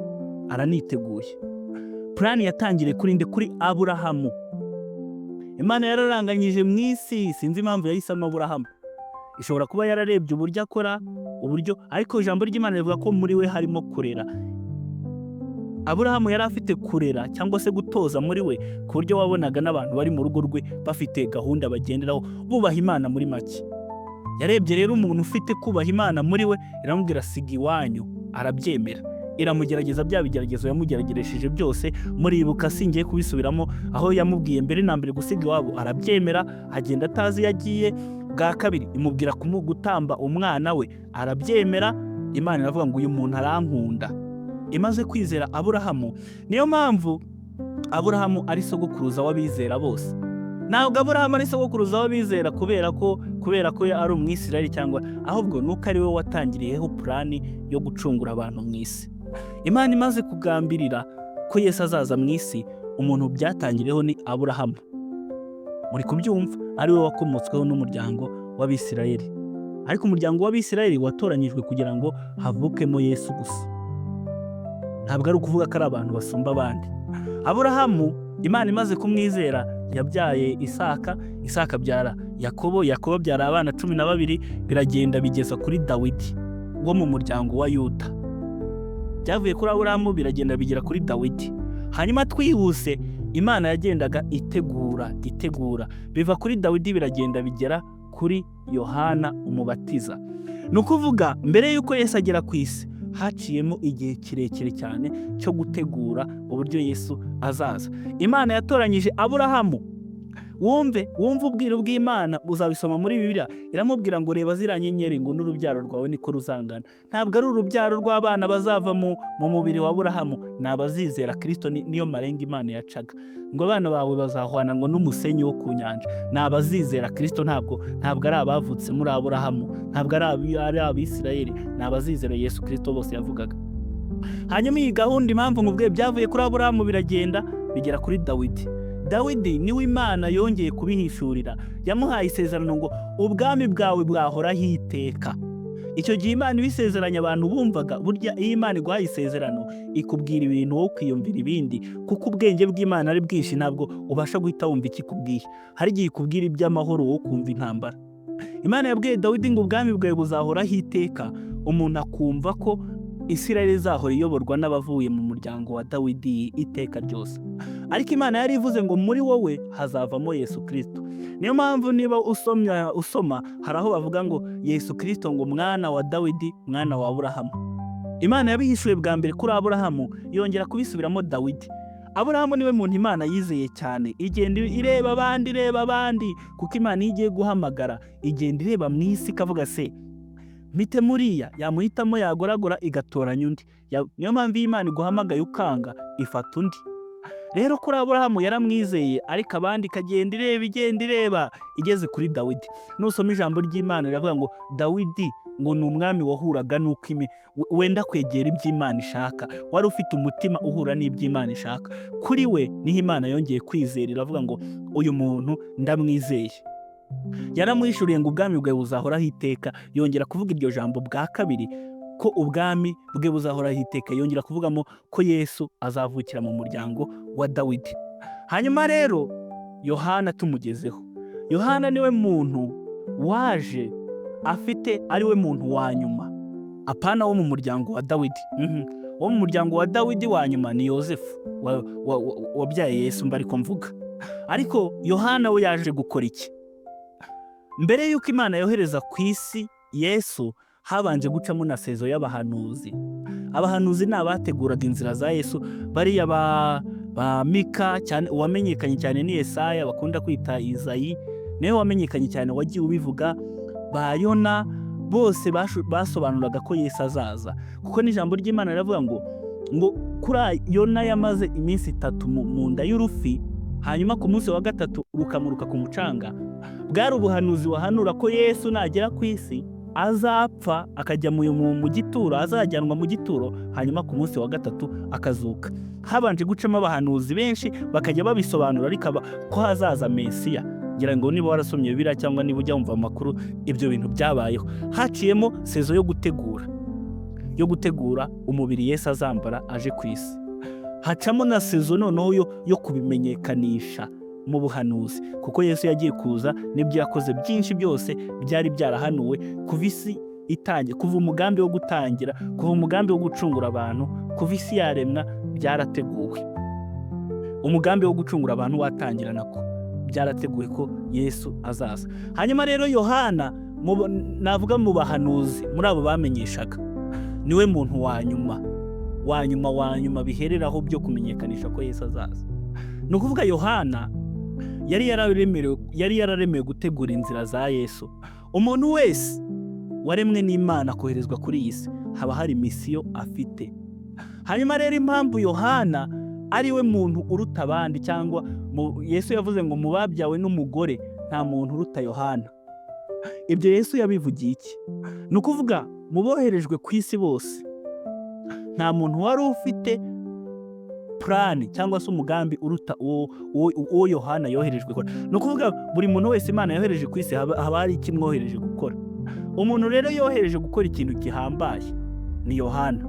araniteguye. Plan yatangiriye kuri nde? Kuri Aburahamu. Imana yararanganyije mu isi, sinzi impamvu yahisemo Aburahamu. Ishobora kuba yararebye uburyo akora, uburyo, ariko ijambo ry'Imana rivuga ko muri we harimo kurera. Aburahamu yari afite kurera cyangwa se gutoza muri we, ku buryo wabonaga n'abantu bari mu rugo rwe bafite gahunda bagenderaho, bubaha Imana muri make. Yarebye rero umuntu ufite kubaha Imana muri we, iramubwira: "Siga iwanyu." Arabyemera. Iramugerageza, bya bigeragezo yamugerageresheje byose muribuka, singiye kubisubiramo, aho yamubwiye mbere na mbere gusiga iwabo, arabyemera, agenda atazi iyo agiye. Bwa kabiri imubwira gutamba umwana we, arabyemera. Imana iravuga ngo: "Uyu muntu arankunda." Imaze kwizera Aburahamu, niyo mpamvu Aburahamu ari sogokuruza w'abizera bose. Ntabwo Aburahamu ari sogokuruza w'abizera kubera ko ari Umwisirayeli cyangwa, ahubwo nuko ari we watangiriyeho plan yo gucungura abantu mu isi. Imana imaze kugambirira ko Yesu azaza mu isi, umuntu byatangiriyeho ni Aburahamu. Muri kubyumva? Ari we wakomotsweho n'umuryango w'Abisirayeli, ariko umuryango w'Abisirayeli watoranyijwe kugira ngo havukemo Yesu gusa. Ntabwo ari ukuvuga ko ari abantu basumba abandi. Aburahamu, Imana imaze kumwizera, yabyaye Isaka, Isaka abyara Yakobo, Yakobo abyara abana 12, biragenda bigeza kuri Dawidi wo mu muryango wa Yuda. Byavuye kuri Aburahamu biragenda bigera kuri Dawidi. Hanyuma twihuse, Imana yagendaga itegura, itegura, biva kuri Dawidi biragenda bigera kuri Yohana Umubatiza. Ni ukuvuga mbere y'uko Yesu agera ku isi, haciyemo igihe kirekire cyane cyo gutegura uburyo Yesu azaza. Imana yatoranyije Aburahamu. Wumve, wumve ubwiru bw'Imana, uzabisoma muri Bibiliya. Iramubwira ngo: "Reba ziriya nyenyeri," ngo "n'urubyaro rwawe niko ruzangana." Ntabwo ari urubyaro rw'abana bazava mu mubiri wa Aburahamu, ni abazizera Kirisito. Niyo marenga Imana yacaga, ngo abana bawe bazahwana ngo n'umusenyi wo ku nyanja. Ni abazizera Kirisito, ntabwo ari abavutse muri Aburahamu, ntabwo ari Abisirayeli, ni abazizera Yesu Kirisito bose yavugaga. Hanyuma iyi gahunda, impamvu nkubwiye, byavuye kuri Aburahamu biragenda bigera kuri Dawidi. Dawidi niwe Imana yongeye kubihishurira, yamuhaye isezerano ngo ubwami bwawe bwahoraho iteka. Icyo gihe Imana ibisezeranya abantu bumvaga, burya iyo Imana iguhaye isezerano ikubwira ibintu wowe ukiyumvira ibindi, kuko ubwenge bw'Imana ari bwinshi, ntabwo ubasha guhita wumva icyo ikubwiye. Hari igihe ikubwira iby'amahoro wowe ukumva intambara. Imana yabwiye Dawidi ngo ubwami bwawe buzahoraho iteka, umuntu akumva ko Isirayeli izahora iyoborwa n'abavuye mu muryango wa Dawidi iteka ryose. Ariko Imana yari ivuze ngo muri wowe hazavamo Yesu Kristo. Niyo mpamvu niba usoma hari aho bavuga ngo Yesu Kristo ngo mwana wa Dawidi, mwana wa Aburahamu. Imana yabihishuye bwa mbere kuri Aburahamu, yongera kubisubiramo Dawidi. Aburahamu niwe muntu Imana yizeye cyane, igenda ireba abandi, ireba abandi, kuko Imana iyo igiye guhamagara igenda ireba mu isi ikavuga se mpite muriya, yamuhitamo yagoragora igatoranya undi. Niyo mpamvu iyo Imana iguhamagaye ukanga ifata undi. Rero kuri Aburahamu yaramwizeye, ariko abandi ikagenda ireba, igenda ireba, igeze kuri Dawidi. Nusoma ijambo ry'Imana riravuga ngo Dawidi ngo ni umwami wahuraga n'uko wenda kwegera iby'Imana ishaka, wari ufite umutima uhura n'iby'Imana ishaka. Kuri we niho Imana yongeye kwizera, iravuga ngo uyu muntu ndamwizeye. Yaramuhishuriye ngo ubwami bwawe buzahoraho iteka, yongera kuvuga iryo jambo bwa kabiri ko ubwami bwe buzahoraho iteka, yongera kuvugamo ko Yesu azavukira mu muryango wa Dawidi. Hanyuma rero Yohana tumugezeho. Yohana niwe muntu waje afite, ari we muntu wa nyuma, apana wo mu muryango wa Dawidi. Wo mu muryango wa Dawidi wa nyuma ni Yozefu wabyaye Yesu, mba ariko mvuga. Ariko Yohana we yaje gukora iki? Mbere y'uko Imana yohereza ku isi Yesu, habanje gucamo na saison y'abahanuzi. Abahanuzi ni abateguraga inzira za Yesu, bariya ba Mika cyane, uwamenyekanye cyane ni Yesaya bakunda kwita Izayi, niwe wamenyekanye cyane wagiye ubivuga, ba Yona bose basobanuraga ko Yesu azaza, kuko n'ijambo ry'Imana riravuga ngo kuri Yona yamaze iminsi 3 mu nda y'urufi, hanyuma ku munsi wa 3 rukamuruka ku mucanga. Bwari ubuhanuzi wahanura ko Yesu nagera ku isi azapfa akajya mu gituro, azajyanwa mu gituro, hanyuma ku munsi wa 3 akazuka. Habanje gucamo abahanuzi benshi bakajya babisobanura, ariko ko hazaza Mesiya. Ngira ngo niba warasomye Bibiliya cyangwa niba ujya wumva amakuru, ibyo bintu byabayeho. Haciyemo saison yo gutegura umubiri Yesu azambara aje ku isi. Hacamo na saison noneho yo kubimenyekanisha mu buhanuzi, kuko Yesu yagiye kuza n'ibyo yakoze byinshi byose byari byarahanuwe kuva isi itangiye, kuva umugambi wo gutangira, kuva umugambi wo gucungura abantu, kuva isi yaremwa byarateguwe. Umugambi wo gucungura abantu watangira nako byarateguwe ko Yesu azaza. Hanyuma rero Yohana navuga mu bahanuzi, muri abo bamenyeshaga, niwe muntu wa nyuma, wa nyuma, wa nyuma bihereraho byo kumenyekanisha ko Yesu azaza. Ni ukuvuga Yohana yari yararemewe gutegura inzira za Yesu. Umuntu wese waremwe n'Imana koherezwa kuri iyi si haba hari mission afite. Hanyuma rero impamvu Yohana ari we muntu uruta abandi, cyangwa Yesu yavuze ngo mu babyawe n'umugore nta muntu uruta Yohana. Ibyo Yesu yabivugiye iki? Ni ukuvuga mu boherejwe ku isi bose nta muntu wari ufite plan cyangwa se umugambi uruta uwo Yohana yoherejwe gukora. Ni ukuvuga buri muntu wese Imana yohereje ku isi haba hari icyo imwohereje gukora. Umuntu rero yohereje gukora ikintu gihambaye ni Yohana,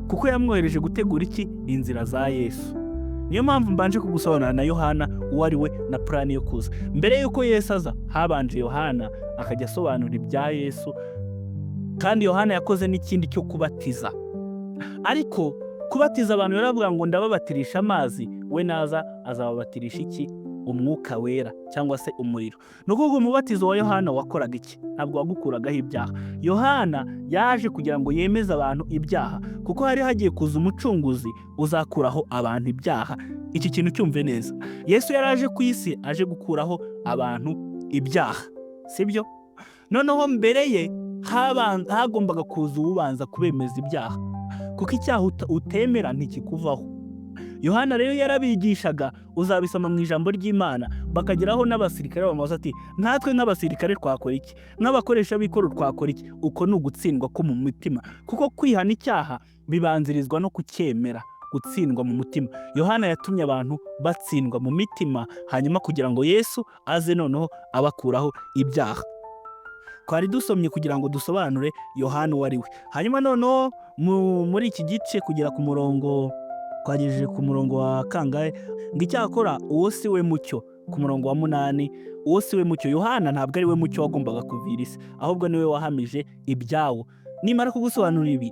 kuko yamwohereje gutegura iki? Inzira za Yesu. Niyo mpamvu mbanje kugusobanurira na Yohana uwo ari we na plan yo kuza. Mbere y'uko Yesu aza habanje Yohana akajya asobanura ibya Yesu, kandi Yohana yakoze n'ikindi cyo kubatiza. Ariko kubatiza abantu yaravuga ngo ndababatirisha amazi, we naza azababatirisha iki? Umwuka wera cyangwa se umuriro. Ni ukuvuga umubatizo wa Yohana wakoraga iki? Ntabwo wagukuragaho ibyaha. Yohana yaje kugira ngo yemeze abantu ibyaha, kuko hari hagiye kuza umucunguzi uzakuraho abantu ibyaha. Iki kintu cyumve neza. Yesu yari aje ku isi aje gukuraho abantu ibyaha, sibyo? Noneho mbere ye hagombaga kuza ubanza kubemeza ibyaha, kuko icyaha utemera ntikikuvaho. Yohana rero yarabigishaga, uzabisoma mu ijambo ry'Imana, bakageraho n'abasirikare bamubaza ati natwe nk'abasirikare twakora iki? Nk'abakoresha b'ikoro twakora iki? Uko ni ugutsindwa ko mu mutima, kuko kwihana icyaha bibanzirizwa no kucyemera, Gutsindwa mu mutima. Yohana yatumye abantu batsindwa mu mitima, hanyuma kugira ngo Yesu aze noneho abakuraho ibyaha. Twari dusomye kugira ngo dusobanure Yohana uwo ari we. Hanyuma noneho muri iki gice kugera ku murongo, twagejeje ku murongo wa kangahe? Ngo icyakora uwo si we mucyo. Ku murongo wa 8, uwo si we mucyo. Yohana ntabwo ari we mucyo wagombaga kuvira isi, ahubwo niwe wahamije ibyawo. Nimara kugusobanurira ibi,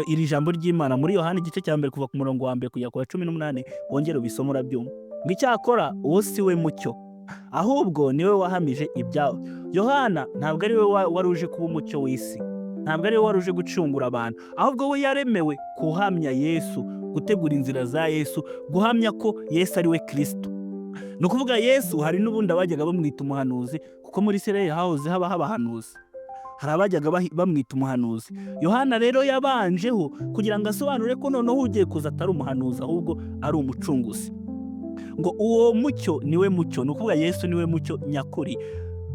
iri jambo ry'Imana muri Yohana igice cya 1 kuva ku murongo wa 1 kugera ku wa 18, wongere ubisome urabyumva. Ngo icyakora uwo si we mucyo, ahubwo niwe wahamije ibyawo. Yohana ntabwo ari we wari uje kuba umucyo w'isi, ntabwo ari we wari uje gucungura abantu, ahubwo we yaremewe guhamya Yesu, gutegura inzira za Yesu, guhamya ko Yesu ari we Kristo. Ni ukuvuga Yesu hari n'ubundi abajyaga bamwita umuhanuzi, kuko muri Isirayeli hahoze habaho abahanuzi, hari abajyaga bamwita umuhanuzi. Yohana rero yabanjeho kugira ngo asobanure ko noneho ugiye kuza atari umuhanuzi, ahubwo ari umucunguzi. Ngo uwo mucyo niwe mucyo, ni ukuvuga Yesu niwe mucyo nyakuri,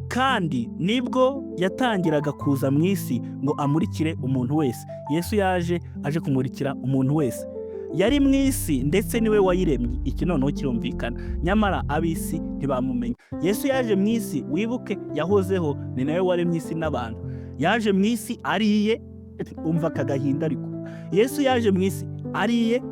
kandi nibwo yatangiraga kuza mu isi ngo amurikire umuntu wese. Yesu yaje aje kumurikira umuntu wese. Yari mu isi ndetse niwe wayiremye. Iki noneho kirumvikana, nyamara ab'isi ntibamumenya. Yesu yaje mu isi, wibuke yahozeho, ni nawe waremye isi n'abantu. Yaje mu isi ariye, umva aka gahinda ariko. Yesu yaje mu isi ariye,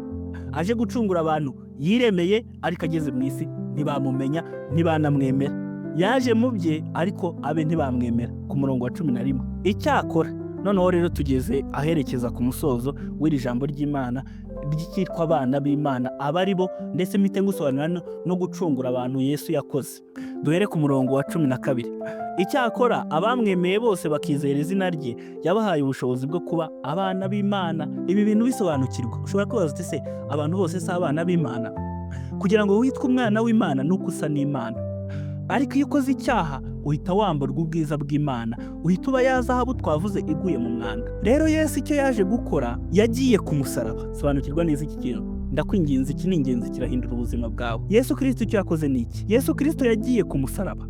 aje gucungura abantu yiremeye, ariko ageze mu isi ntibamumenya, ntibanamwemera. Yaje mu bye ariko abe ntibamwemera. Ku murongo wa 11. Icyakora noneho rero tugeze aherekeza ku musozo w'iri jambo ry'Imana ryitwa abana b'Imana aba ari bo, ndetse mpite ngusobanurira no gucungura abantu Yesu yakoze. Duhere ku murongo wa 12. Icyakora abamwemeye bose bakizera izina rye, yabahaye ubushobozi bwo kuba abana b'Imana. Ibi bintu bisobanukirwa. Ushobora kwibaza uti se abantu bose si abana b'Imana? Kugira ngo witwe umwana w'Imana nuko usa n'Imana. Ariko iyo ukoze icyaha uhita wamburwa ubwiza bw'Imana, uhita uba ya zahabu twavuze iguye mu mwanda. Rero Yesu icyo yaje gukora, yagiye ku musaraba. Sobanukirwa neza iki kintu, ndakwinginze, iki ni ingenzi, kirahindura ubuzima bwawe. Yesu Kristo icyo yakoze ni iki? Yesu Kristo yagiye ku musaraba.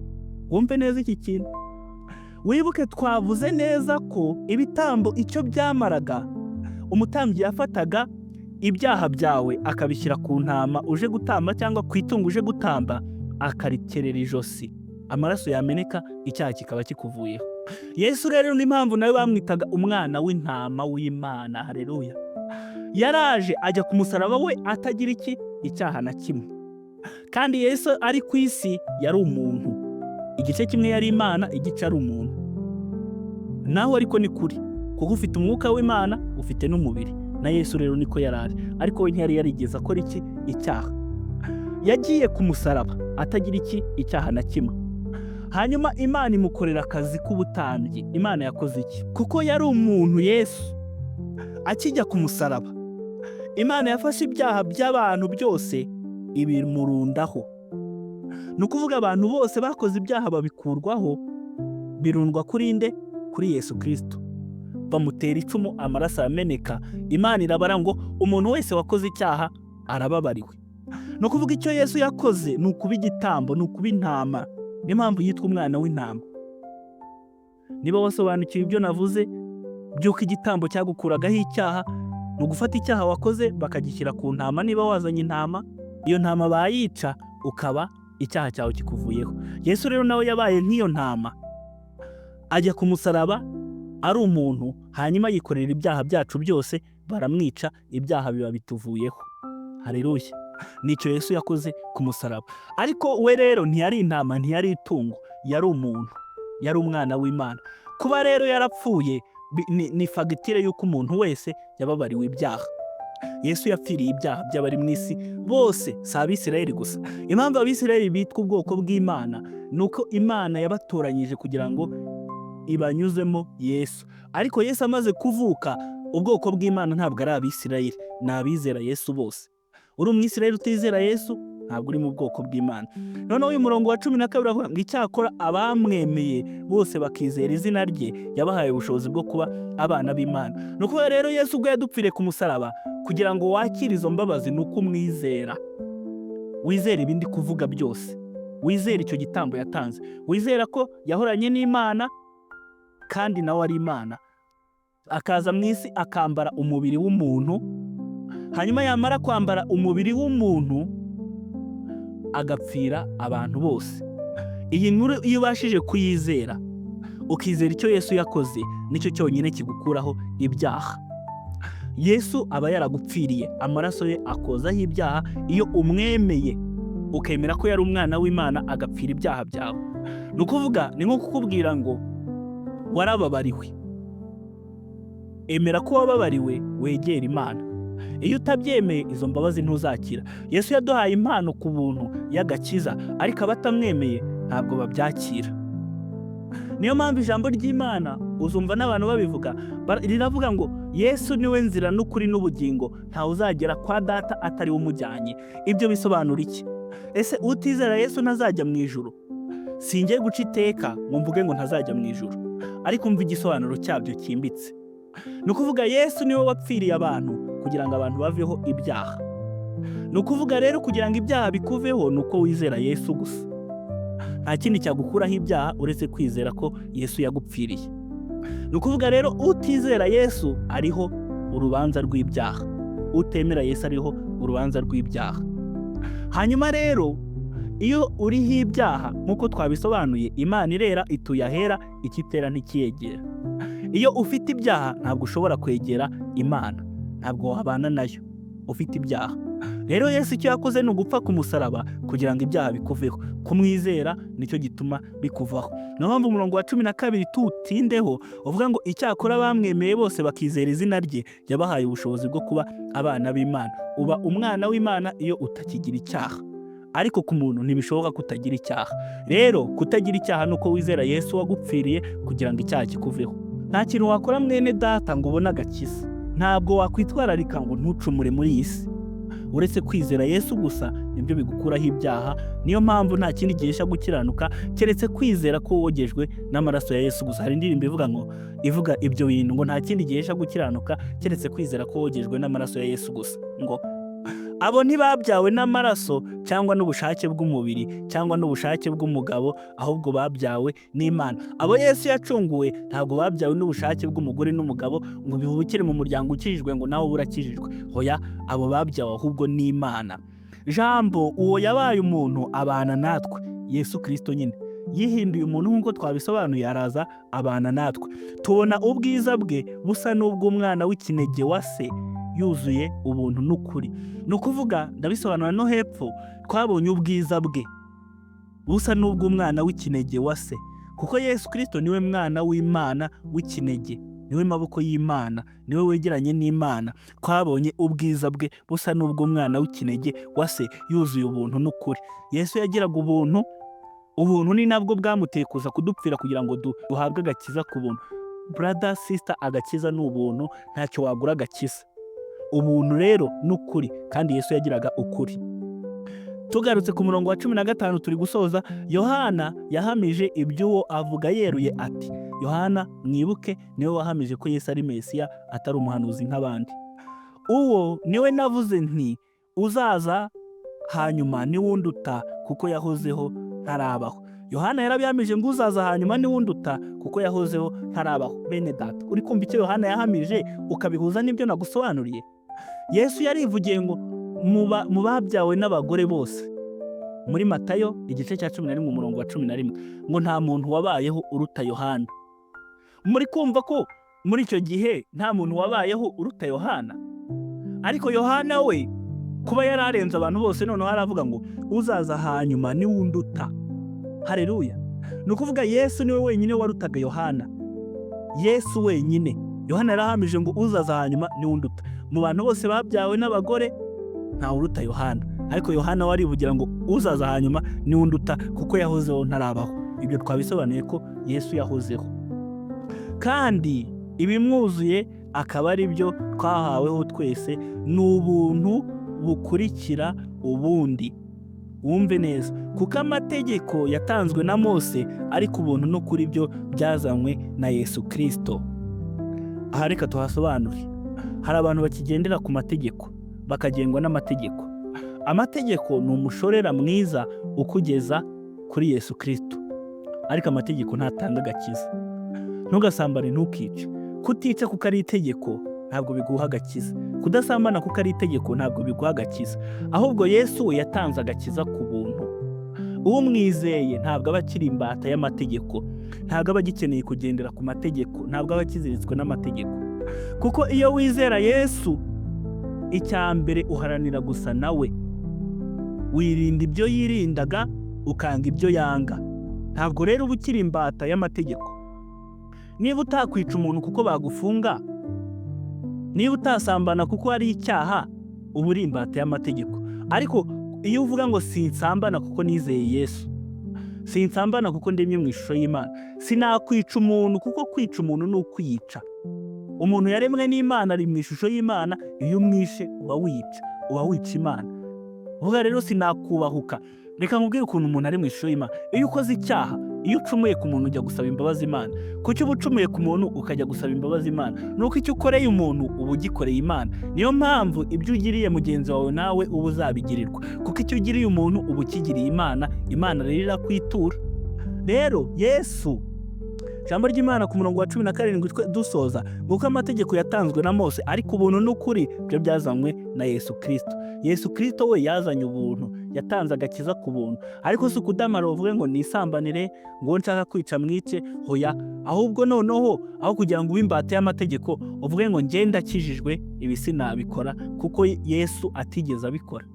Wumve neza iki kintu, wibuke twavuze neza ko ibitambo icyo byamaraga, umutambyi yafataga ibyaha byawe akabishyira ku ntama uje gutamba cyangwa ku itungo uje gutamba, akarikerera ijosi, amaraso yameneka icyaha kikaba kikuvuyeho. Yesu rero n'impamvu nawe bamwitaga umwana w'intama w'Imana, haleluya. Yaraje ajya ku musaraba we atagira iki? Icyaha na kimwe. Kandi Yesu ari ku isi yari umuntu, igice kimwe yari Imana, igice ari umuntu. Naho ariko ni kuri, kuko ufite umwuka w'Imana, ufite n'umubiri. Na Yesu rero niko yari ari, ariko we ntiyari yarigeze akora iki? Icyaha. Yagiye ku musaraba atagira iki? Icyaha na kimwe. Hanyuma Imana imukorera akazi k'ubutambyi. Imana yakoze iki? Kuko yari umuntu, Yesu akijya ku musaraba, Imana yafashe ibyaha by'abantu byose ibimurundaho. Ni ukuvuga abantu bose bakoze ibyaha babikurwaho, birundwa kuri nde? Kuri Yesu Kristo. Bamutera icumu, amaraso arameneka. Imana irabara ngo umuntu wese wakoze icyaha arababariwe. Ni ukuvuga icyo Yesu yakoze ni ukuba igitambo, ni ukuba intama. Niyo mpamvu yitwa umwana w'intama. Niba wasobanukiwe ibyo navuze by'uko igitambo cyagukuragaho icyaha, ni ugufata icyaha wakoze bakagishyira ku ntama. Niba wazanye intama, iyo ntama bayica, ukaba icyaha cyawe kikuvuyeho. Yesu rero nawe yabaye nk'iyo ntama, ajya ku musaraba ari umuntu, hanyuma yikorera ibyaha byacu byose, baramwica, ibyaha biba bituvuyeho. Haleluya. Nicyo Yesu yakoze ku musaraba. Ariko we rero ntiyari intama, ntiyari itungo, yari umuntu, yari umwana w'Imana. Kuba rero yarapfuye ni fagitire y'uko umuntu wese yababariwe ibyaha. Yesu yapfiriye ibyaha by'abari mu isi bose, si Abisirayeli gusa. Impamvu Abisirayeli bitwa ubwoko bw'Imana ni uko Imana yabatoranyije kugira ngo ibanyuzemo Yesu. Ariko Yesu amaze kuvuka, ubwoko bw'Imana ntabwo ari Abisirayeli, ni abizera Yesu bose. Uri umwisirayeli utizera Yesu, ntabwo uri mu bwoko bw'Imana. Noneho uyu murongo wa 12 uravuga ngo icyakora abamwemeye bose bakizera izina rye, yabahaye ubushobozi bwo kuba abana b'Imana. Ni ukuvuga rero Yesu ubwo yadupfiriye ku musaraba, kugira ngo wakire izo mbabazi ni uko umwizera. Wizera ibindi kuvuga byose, wizera icyo gitambo yatanze, wizera ko yahoranye n'Imana kandi nawe ari Imana, akaza mu isi akambara umubiri w'umuntu, Hanyuma yamara kwambara umubiri w'umuntu agapfira abantu bose. Iyi nkuru iyo ubashije kuyizera, ukizera icyo Yesu yakoze, nicyo cyonyine kigukuraho ibyaha. Yesu aba yaragupfiriye, amaraso ye akozaho ibyaha iyo umwemeye, ukemera ko yari umwana w'Imana agapfira ibyaha byawe. Ni ukuvuga, ni nko kukubwira ngo warababariwe. Emera ko wababariwe, wegere Imana. Iyo utabyemeye, izo mbabazi ntuzakira. Yesu yaduhaye impano ku buntu y'agakiza, ariko abatamwemeye ntabwo babyakira. Niyo mpamvu ijambo ry'Imana uzumva n'abantu babivuga, riravuga ngo Yesu niwe nzira n'ukuri n'ubugingo, ntawe uzagera kwa Data atari we umujyanye. Ibyo bisobanura iki? Ese utizera Yesu ntazajya mu ijuru? Singiye guca iteka ngo mvuge ngo ntazajya mu ijuru, ariko umva igisobanuro cyabyo cyimbitse. Ni ukuvuga, Yesu niwe wapfiriye abantu kugira ngo abantu baveho ibyaha. Ni ukuvuga rero, kugira ngo ibyaha bikuveho ni uko wizera Yesu gusa. Nta kindi cyagukuraho ibyaha uretse kwizera ko Yesu yagupfiriye. Ni ukuvuga rero, utizera Yesu ariho urubanza rw'ibyaha, utemera Yesu ariho urubanza rw'ibyaha. Hanyuma rero iyo uriho ibyaha, nk'uko twabisobanuye, Imana irera, ituye ahera, ikitera ntikiyegera. Iyo ufite ibyaha ntabwo ushobora kwegera Imana, ntabwo wabana nayo ufite ibyaha. Rero Yesu icyo yakoze ni ugupfa ku musaraba kugira ngo ibyaha bikuveho. Kumwizera nicyo gituma bikuvaho. Niyo mpamvu umurongo wa 12 tuwutindeho, uvuga ngo icyakora bamwemeye bose bakizera izina rye, yabahaye ubushobozi bwo kuba abana b'Imana. Uba umwana w'Imana iyo utakigira icyaha, ariko ku muntu ntibishoboka kutagira icyaha. Rero kutagira icyaha ni uko wizera Yesu wagupfiriye kugira ngo icyaha kikuveho. Nta kintu wakora, mwene data, ngo ubone agakiza. Ntabwo wakwitwararika ngo ntucumure muri iyi si. Uretse kwizera Yesu gusa nibyo bigukuraho ibyaha. Niyo mpamvu nta kindi gihesha gukiranuka keretse kwizera ko wogejwe n'amaraso ya Yesu gusa. Hari indirimbo ivuga ngo, ivuga ibyo bintu, ngo nta kindi gihesha gukiranuka keretse kwizera ko wogejwe n'amaraso ya Yesu gusa. Ngo abo ntibabyawe n'amaraso cyangwa n'ubushake bw'umubiri cyangwa n'ubushake bw'umugabo, ahubwo babyawe n'Imana. Abo Yesu yacunguwe ntabwo babyawe n'ubushake bw'umugore n'umugabo ngo bivukire mu muryango ukijijwe, ngo nawe ube urakijijwe. Hoya, abo babyawe ahubwo n'Imana. Jambo uwo yabaye umuntu abana natwe. Yesu Kirisito nyine yihinduye umuntu nk'uko twabisobanuye, araza abana natwe. Tubona ubwiza bwe busa n'ubw'umwana w'ikinege wa se, yuzuye ubuntu n'ukuri. Ni ukuvuga, ndabisobanura no hepfo, twabonye ubwiza bwe busa n'ubw'umwana w'ikinege wa se, kuko Yesu Kirisito niwe mwana w'Imana w'ikinege, niwe maboko y'Imana, niwe wegeranye n'Imana. Twabonye ubwiza bwe busa n'ubw'umwana w'ikinege wa se, yuzuye ubuntu n'ukuri. Yesu yagiraga ubuntu. Ubuntu ni nabwo bwamuteye kuza kudupfira kugira ngo duhabwe agakiza ku buntu. Brother, sister, agakiza ni ubuntu, ntacyo wagura agakiza. Ubuntu rero ni ukuri, kandi Yesu yagiraga ukuri. Tugarutse ku murongo wa 15, turi gusoza. Yohana yahamije iby'uwo avuga yeruye ati, Yohana mwibuke niwe wahamije ko Yesu ari Mesiya, atari umuhanuzi nk'abandi. Uwo niwe navuze nti: uzaza hanyuma niwe unduta, kuko yahozeho ntarabaho. Yohana yarabihamije ngo uzaza hanyuma niwe unduta, kuko yahozeho ntarabaho. Bene data, uri kumva icyo Yohana yahamije ukabihuza n'ibyo nagusobanuriye? Yesu yarivugiye ngo mu babyawe n'abagore bose, muri Matayo igice cya 11 umurongo wa 11, ngo nta muntu wabayeho uruta Yohana. Muri kumva ko muri icyo gihe nta muntu wabayeho uruta Yohana, ariko Yohana we kuba yari arenze abantu bose, noneho aravuga ngo uzaza hanyuma niwe unduta. Hareruya! Ni ukuvuga Yesu niwe wenyine warutaga Yohana, Yesu wenyine. Yohana yarahamije ngo uzaza hanyuma niwe unduta. Mu bantu bose babyawe n'abagore ntawe uruta Yohana, ariko Yohana we arivugira ngo uzaza hanyuma niwe unduta, kuko yahozeho ntarabaho. Ibyo twabisobanuye ko Yesu yahozeho, kandi ibimwuzuye akaba ari byo twahaweho twese, ni ubuntu bukurikira ubundi. Wumve neza, kuko amategeko yatanzwe na Mose, ariko ubuntu n'ukuri byo byazanywe na Yesu Kirisito. Aha reka tuhasobanure. Hari abantu bakigendera ku mategeko, bakagengwa n'amategeko. Amategeko ni umushorera mwiza ukugeza kuri Yesu Kirisito, ariko amategeko ntatanga agakiza. Ntugasambane, ntukice. Kutica kuko ari itegeko. ntabwo biguha agakiza. Kudasambana kuko ari itegeko ntabwo biguha agakiza. Ahubwo Yesu we yatanze agakiza ku buntu. Umwizeye ntabwo aba akiri imbata y'amategeko, ntabwo aba agikeneye kugendera ku mategeko, ntabwo aba akiziritswe n'amategeko. Kuko iyo wizera Yesu, icya mbere uharanira gusa nawe, wirinda ibyo yirindaga, ukanga ibyo yanga. Ntabwo rero uba ukiri imbata y'amategeko. Niba utakwica umuntu kuko bagufunga, niba utasambana kuko ari icyaha, uba uri imbata y'amategeko. Ariko iyo uvuga ngo sinsambana kuko nizeye Yesu, sinsambana kuko ndemye mu ishusho y'Imana, sinakwica umuntu kuko kwica umuntu ni ukwica. Umuntu yaremwe n'Imana ari mu ishusho y'Imana, iyo umwishe uba wica, uba wica Imana. Uvuga rero sinakubahuka. Reka nkubwire ukuntu umuntu ari mu ishusho y'Imana. Iyo ukoze icyaha, iyo ucumuye ku muntu ujya gusaba imbabazi Imana. Kuki uba ucumuye ku muntu ukajya gusaba imbabazi Imana? Nuko icyo ukoreye umuntu uba ugikoreye Imana. Niyo mpamvu ibyo ugiriye mugenzi wawe nawe uba uzabigirirwa, kuko icyo ugiriye umuntu uba ukigiriye Imana, Imana rero irakwitura. Rero Yesu, ijambo ry'Imana ku murongo wa 17 dusoza, nguko amategeko yatanzwe na Mose, ariko ubuntu n'ukuri byo byazanywe na Yesu Kristo. Yesu Kristo we yazanye ubuntu, yatanze agakiza ku buntu. Ariko si ukudamara uvuge ngo nisambanire, ngo nshaka kwica mwice, hoya. Ahubwo noneho aho kugira ngo ube imbata y'amategeko, uvuge ngo njye ndakijijwe, ibi sinabikora, kuko Yesu atigeze abikora.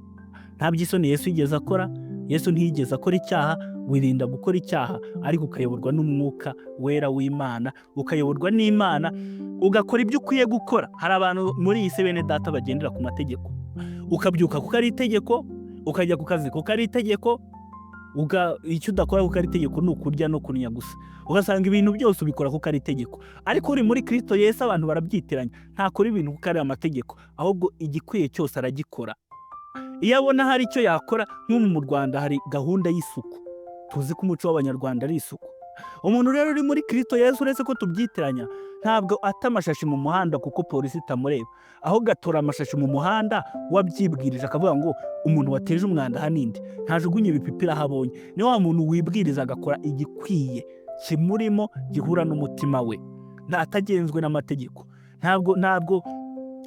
Nta by'isoni Yesu yigeze akora, Yesu ntiyigeze akora icyaha. Wirinda gukora icyaha, ariko ukayoborwa n'umwuka wera w'Imana, ukayoborwa n'Imana, ugakora ibyo ukwiye gukora. Hari abantu muri iyi si bene data bagendera ku mategeko. Ukabyuka kuko ari itegeko, ukajya ku kazi kuko ari itegeko, icyo udakora kuko ari itegeko ni ukurya no kunywa gusa. Ugasanga ibintu byose ubikora kuko ari itegeko. Ariko uri muri Kristo Yesu abantu barabyitiranya, ntakora ibintu kuko ari amategeko, ahubwo igikwiye cyose aragikora. Iyo abona hari icyo yakora, nk'ubu mu Rwanda hari gahunda y'isuku. Tuzi ko umuco w'Abanyarwanda ari isuku. Umuntu rero uri muri Kristo Yesu, uretse ko tubyitiranya, ntabwo ata amashashi mu muhanda kuko polisi itamureba, ahubwo atora amashashi mu muhanda wabyibwirije, akavuga ngo umuntu wateje umwanda aha ninde, ntajugunye ibipipiri aho abonye. Ni wa muntu wibwiriza agakora igikwiye kimurimo gihura n'umutima we, ntatagenzwe n'amategeko. Ntabwo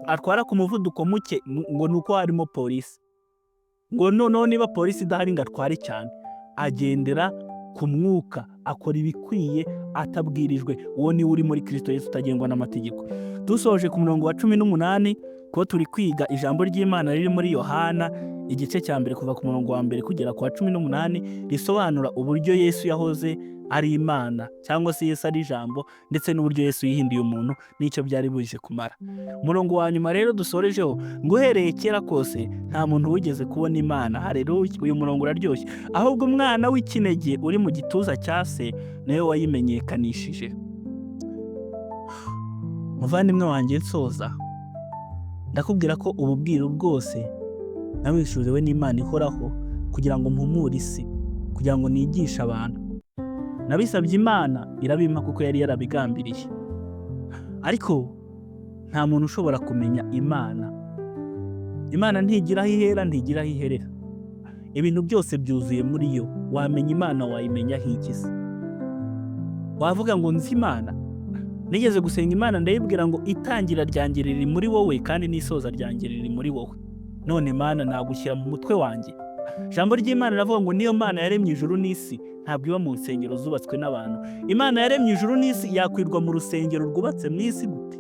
atwara ku muvuduko muke ngo ni uko harimo polisi, ngo noneho niba polisi idahari ngo atware cyane. Agendera ku mwuka, akora ibikwiye atabwirijwe. Uwo niwe uri muri Kristo Yesu utagengwa n'amategeko. Dusoje ku murongo wa 18, ko turi kwiga ijambo ry'Imana riri muri Yohana igice cya mbere kuva ku murongo wa 1 kugera ku wa 18, risobanura uburyo Yesu yahoze ari Imana, cyangwa se Yesu ari ijambo, ndetse n'uburyo Yesu yihinduye umuntu n'icyo byari buje kumara. Umurongo wa nyuma rero dusorejeho ngo uhereye kera kose nta muntu wigeze kubona Imana. Haleluya, uyu murongo uraryoshye. Ahubwo umwana w'ikinege uri mu gituza cya se niwe wayimenyekanishije. Muvandimwe wanjye, nsoza ndakubwira ko ubu bwiru bwose nawishuriwe n'Imana ihoraho kugira ngo mpumure isi, kugira ngo nigishe abantu. Nabisabye Imana irabimpa kuko yari yarabigambiriye. Ariko nta muntu ushobora kumenya Imana. Imana ntigira aho ihera, ntigira aho iherera. Ibintu byose byuzuye muri yo. Wamenya Imana wayimenya aho ikize? Wavuga ngo nzi Imana? Nigeze gusenga Imana ndayibwira ngo itangira ryanjye riri muri wowe kandi n'isoza ryanjye riri muri wowe. None Mana nagushyira mu mutwe wanjye? Ijambo ry'Imana riravuga ngo niyo Mana yaremye ijuru n'isi ntabwo iba mu nsengero zubatswe n'abantu. Imana yaremye ijuru n'isi yakwirwa mu rusengero rwubatse mu isi gute?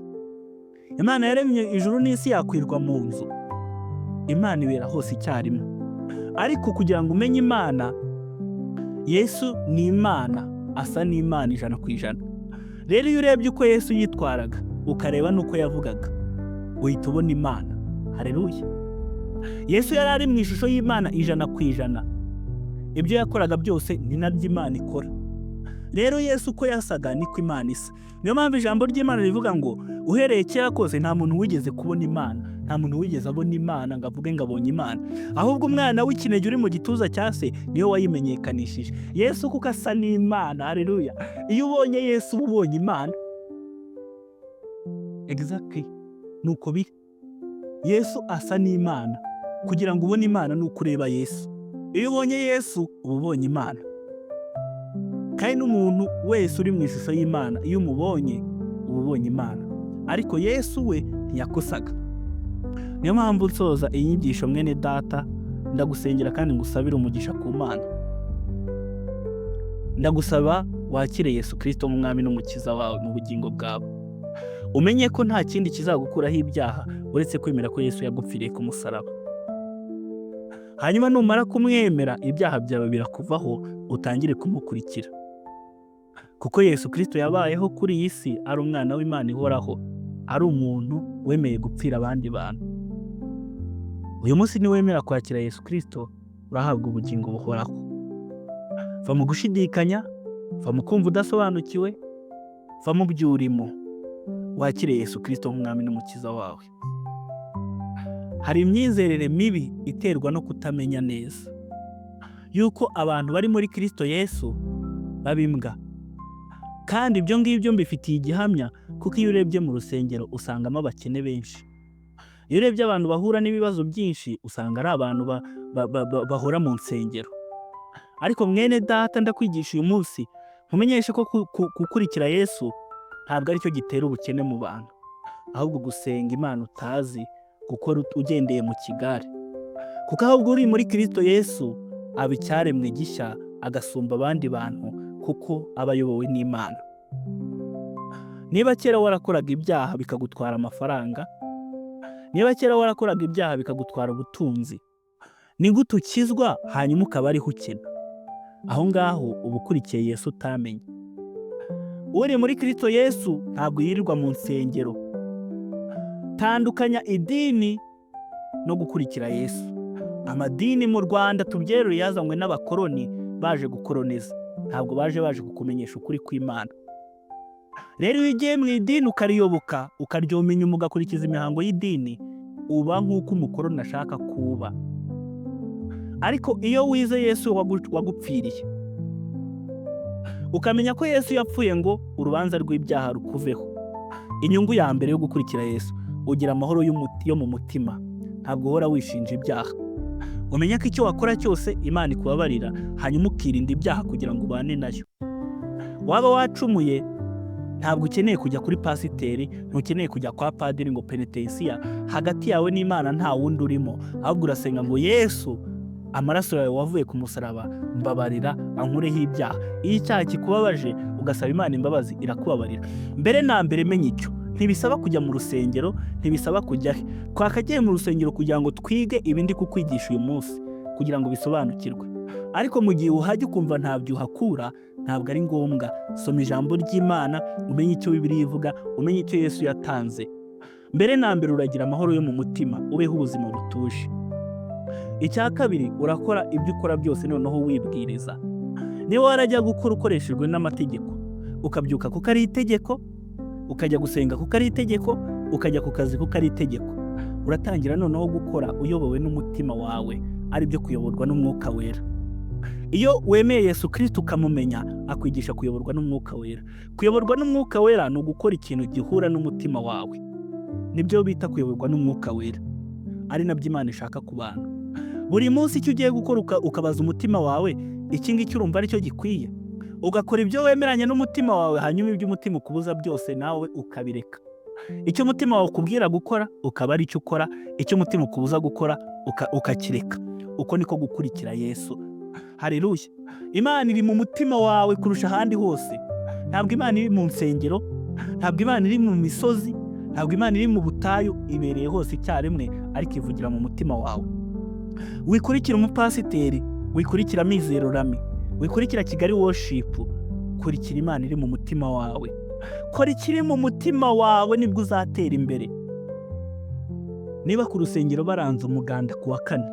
Imana yaremye ijuru n'isi yakwirwa mu nzu? Imana ibera hose icyarimwe. Ariko kugira ngo umenye Imana, Yesu ni Imana, asa n'Imana 100%. Rero iyo urebye uko Yesu yitwaraga, ukareba n'uko yavugaga, uhita ubona Imana. Haleluya. Yesu yari ari mu ishusho y'Imana 100%. Ibyo yakoraga byose ni nabyo Imana ikora. Rero Yesu uko yasaga niko Imana isa. Niyo mpamvu ijambo ry'Imana rivuga ngo uhereye kera kose nta muntu wigeze kubona Imana, nta muntu wigeze abona Imana ngo avuge ngo abonye Imana. Ahubwo umwana w'ikinege uri mu gituza cya se niwe wayimenyekanishije. Yesu kuko asa n'Imana, haleluya. Iyo ubonye Yesu uba ubonye Imana. Exactly. Nuko biri. Yesu asa n'Imana. Kugira ngo ubone Imana ni uko ureba Yesu. Iyo ubonye Yesu uba ubonye Imana. Kandi n'umuntu wese uri mu ishusho y'Imana iyo umubonye uba ubonye Imana. Ariko Yesu we ntiyakosaga. Niyo mpamvu nsoza iyi nyigisho, mwene data, ndagusengera kandi ngusabire umugisha ku Mana. Ndagusaba wakire Yesu Kirisito nk'umwami n'umukiza wawe mu bugingo bwawe. Umenye ko nta kindi kizagukuraho ibyaha uretse kwemera ko Yesu yagupfiriye ku musaraba. Hanyuma numara kumwemera, ibyaha byawe birakuvaho, utangire kumukurikira. Kuko Yesu Kirisito yabayeho kuri iyi si ari umwana w'Imana ihoraho, ari umuntu wemeye gupfira abandi bantu. Uyu munsi niwemera kwakira Yesu Kirisito, urahabwa ubugingo buhoraho. Va mu gushidikanya, va mu kumva udasobanukiwe, va mu byo urimo, wakire Yesu Kirisito nk'umwami n'umukiza wawe. Hari imyizerere mibi iterwa no kutamenya neza yuko abantu bari muri Kirisito Yesu baba imbwa. Kandi ibyo ngibyo mbifitiye igihamya, kuko iyo urebye mu rusengero usangamo abakene benshi. Iyo urebye abantu bahura n'ibibazo byinshi, usanga ari abantu bahora mu nsengero. Ariko mwene data, ndakwigisha uyu munsi nkumenyeshe ko gukurikira Yesu ntabwo aricyo gitera ubukene mu bantu, ahubwo gusenga Imana utazi, gukora ugendeye mu kigare. Kuko ahubwo uri muri Kirisito Yesu aba icyaremwe gishya, agasumba abandi bantu, kuko aba ayobowe n'Imana. Niba kera warakoraga ibyaha bikagutwara amafaranga, niba kera warakoraga ibyaha bikagutwara ubutunzi, ni gute ukizwa hanyuma ukaba ariho ukena? Aho ngaho uba ukurikiye Yesu utamenye. Uri muri Kirisito Yesu ntabwo yirirwa mu nsengero. Tandukanya idini no gukurikira Yesu. Amadini mu Rwanda, tubyerure, yazanywe n'abakoroni baje gukoroniza, ntabwo baje kukumenyesha ukuri kw'Imana. Rero iyo ugiye mu idini ukariyoboka, ukaryoma inyuma, ugakurikiza imihango y'idini, uba nk'uko umukoroni ashaka kuba. Ariko iyo wize Yesu wagupfiriye, ukamenya ko Yesu yapfuye ngo urubanza rw'ibyaha rukuveho, inyungu ya mbere yo gukurikira Yesu, ugira amahoro yo mu mutima. Ntabwo uhora wishinja ibyaha. Umenya ko icyo wakora cyose Imana ikubabarira, hanyuma ukirinda ibyaha kugira ngo ubane nayo. Waba wacumuye, ntabwo ukeneye kujya kuri pasiteri, ntukeneye kujya kwa padiri ngo penetensiya. Hagati yawe n'Imana nta wundi urimo, ahubwo urasenga ngo: "Yesu, amaraso yawe wavuye ku musaraba, mbabarira ankureho ibyaha." Iyo icyaha kikubabaje ugasaba Imana imbabazi, irakubabarira. Mbere na mbere menya icyo: ntibisaba kujya mu rusengero, ntibisaba kujya he. Twakagiye mu rusengero kugira ngo twige ibindi kukwigisha uyu munsi, kugira ngo bisobanukirwe. Ariko mu gihe uhajya ukumva ntabyo uhakura, ntabwo ari ngombwa. Soma ijambo ry'Imana, umenye icyo Bibiliya ivuga, umenye icyo Yesu yatanze. Mbere na mbere uragira amahoro yo mu mutima, ubeho ubuzima butuje. Icya kabiri, urakora ibyo ukora byose noneho wibwiriza. Niba warajya gukora ukoreshejwe n'amategeko, ukabyuka kuko ari itegeko, ukajya gusenga kuko ari itegeko, ukajya ku kazi kuko ari itegeko, uratangira noneho gukora uyobowe n'umutima wawe, ari byo kuyoborwa n'Umwuka Wera. Iyo wemeye Yesu Kirisito ukamumenya, akwigisha kuyoborwa n'Umwuka Wera. Kuyoborwa n'Umwuka Wera ni ugukora ikintu gihura n'umutima wawe. Nibyo bita kuyoborwa n'Umwuka Wera, ari nabyo Imana ishaka ku bantu. Buri munsi icyo ugiye gukora ukabaza umutima wawe: "Iki ngiki urumva aricyo gikwiye?" Ugakora ibyo wemeranya n'umutima wawe, hanyuma ibyo umutima ukubuza byose nawe ukabireka. Icyo umutima wawe ukubwira gukora ukaba ari cyo ukora, icyo umutima ukubuza gukora ukakireka. Uko niko gukurikira Yesu. Haleluya! Imana iri mu mutima wawe kurusha ahandi hose. Ntabwo Imana iri mu nsengero, ntabwo Imana iri mu misozi, ntabwo Imana iri mu butayu. Ibereye hose icyarimwe, ariko ivugira mu mutima wawe. Wikurikira umupasiteri, wikurikira Mizero Rami, wikurikira Kigali Worship, kurikira Imana iri mu mutima wawe. Kora ikiri mu mutima wawe, nibwo uzatera imbere. Niba ku rusengero baranze umuganda ku wa kane,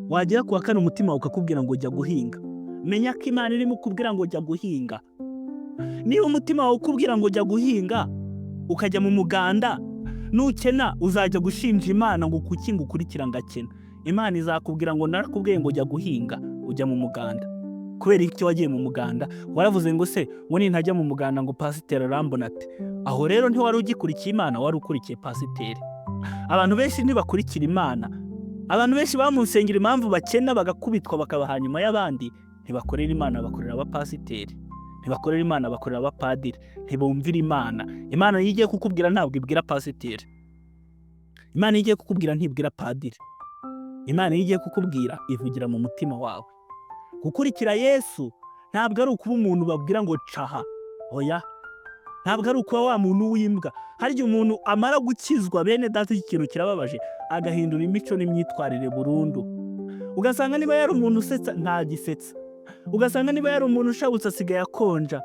wagera ku wa kane umutima wawe ukakubwira ngo jya guhinga, menya ko Imana irimo kukubwira ngo jya guhinga. Niba umutima wawe ukubwira ngo jya guhinga, ukajya mu muganda, nukena uzajya gushinja Imana ngo kuki ngo ukurikira ngakena? Imana izakubwira ngo narakubwiye ngo jya guhinga, ujya mu muganda. Kubera icyo wagiye mu muganda? Waravuze ngo se ngo nintajya mu muganda ngo pasiteri arambona ate? Aho rero ntiwari ugikurikiye Imana, wari ukurikiye pasiteri. Abantu benshi ntibakurikira Imana. Abantu benshi baba mu nsengero, impamvu bakena, bagakubitwa, bakaba hanyuma y'abandi, ntibakorera Imana, bakorera abapasiteri. Ntibakorera Imana, bakorera abapadiri, ntibumvira Imana. Imana iyo igiye kukubwira ntabwo ibwira pasiteri. Imana iyo igiye kukubwira ntibwira padiri. Imana iyo igiye kukubwira ivugira mu mutima wawe. Gukurikira Yesu ntabwo ari ukuba umuntu babwira ngo caha, oya, ntabwo ari ukuba wa muntu w'imbwa. Hari igihe umuntu amara gukizwa, bene data, iki kintu kirababaje, agahindura imico n'imyitwarire burundu. Ugasanga niba yari umuntu usetsa ntagisetsa, ugasanga niba yari umuntu ushabutse asigaye akonja.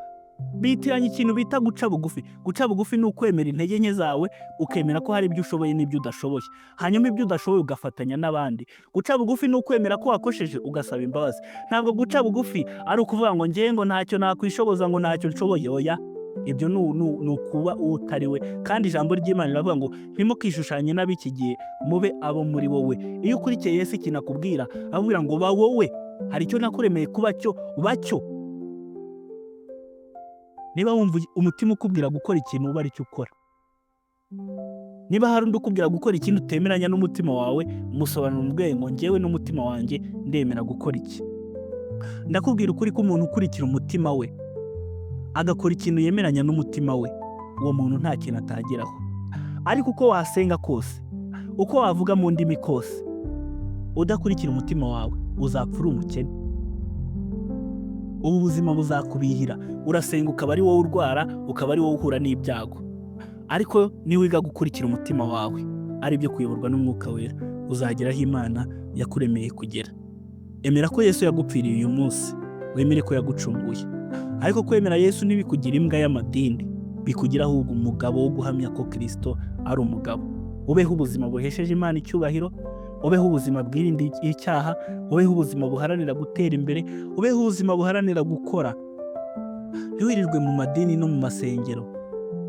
Bitiranya ikintu bita guca bugufi. Guca bugufi ni ukwemera intege nke zawe, ukemera ko hari ibyo ushoboye n'ibyo udashoboye, hanyuma ibyo udashoboye ugafatanya n'abandi. Guca bugufi ni ukwemera ko wakosheje ugasaba imbabazi. Ntabwo guca bugufi ari ukuvuga ngo ngewe ngo ntacyo nakwishoboza, ngo ntacyo nshoboye, oya. Ibyo ni ukuba uwo utari we. Kandi ijambo ry'Imana riravuga ngo ntimukishushanye n'ab'iki gihe, mube abo muri wowe. Iyo ukurikiye Yesu, ikintu akubwira, akubwira ngo ba wowe, hari icyo nakuremeye kuba cyo, ba cyo. Niba wumva umutima ukubwira gukora ikintu, uba aricyo ukora. Niba hari undi ukubwira gukora ikintu utemeranya n'umutima wawe, musobanura mu bwenge ngo ngewe n'umutima wanjye ndemera gukora iki. Ndakubwira ukuri ko umuntu ukurikira umutima we, agakora ikintu yemeranya n'umutima we, uwo muntu nta kintu atageraho. Ariko uko wasenga kose, uko wavuga mu ndimi kose, udakurikira umutima wawe, uzapfa uri umukene. Ubu buzima buzakubihira. Urasenga ukaba ari wowe urwara, ukaba ari wowe uhura n'ibyago. Ariko niwiga gukurikira umutima wawe, ari byo kuyoborwa n'Umwuka Wera, uzagera aho Imana yakuremeye kugera. Emera ko Yesu yagupfiriye uyu munsi, wemere ko yagucunguye. Ariko kwemera Yesu ntibikugira imbwa y'amadini, bikugira ahubwo umugabo wo guhamya ko Kirisito ari umugabo. Ubeho ubuzima buhesheje Imana icyubahiro, ubeho ubuzima bwirinda icyaha, ubeho ubuzima buharanira gutera imbere, ubeho ubuzima buharanira gukora. Ntiwirirwe mu madini no mu masengero.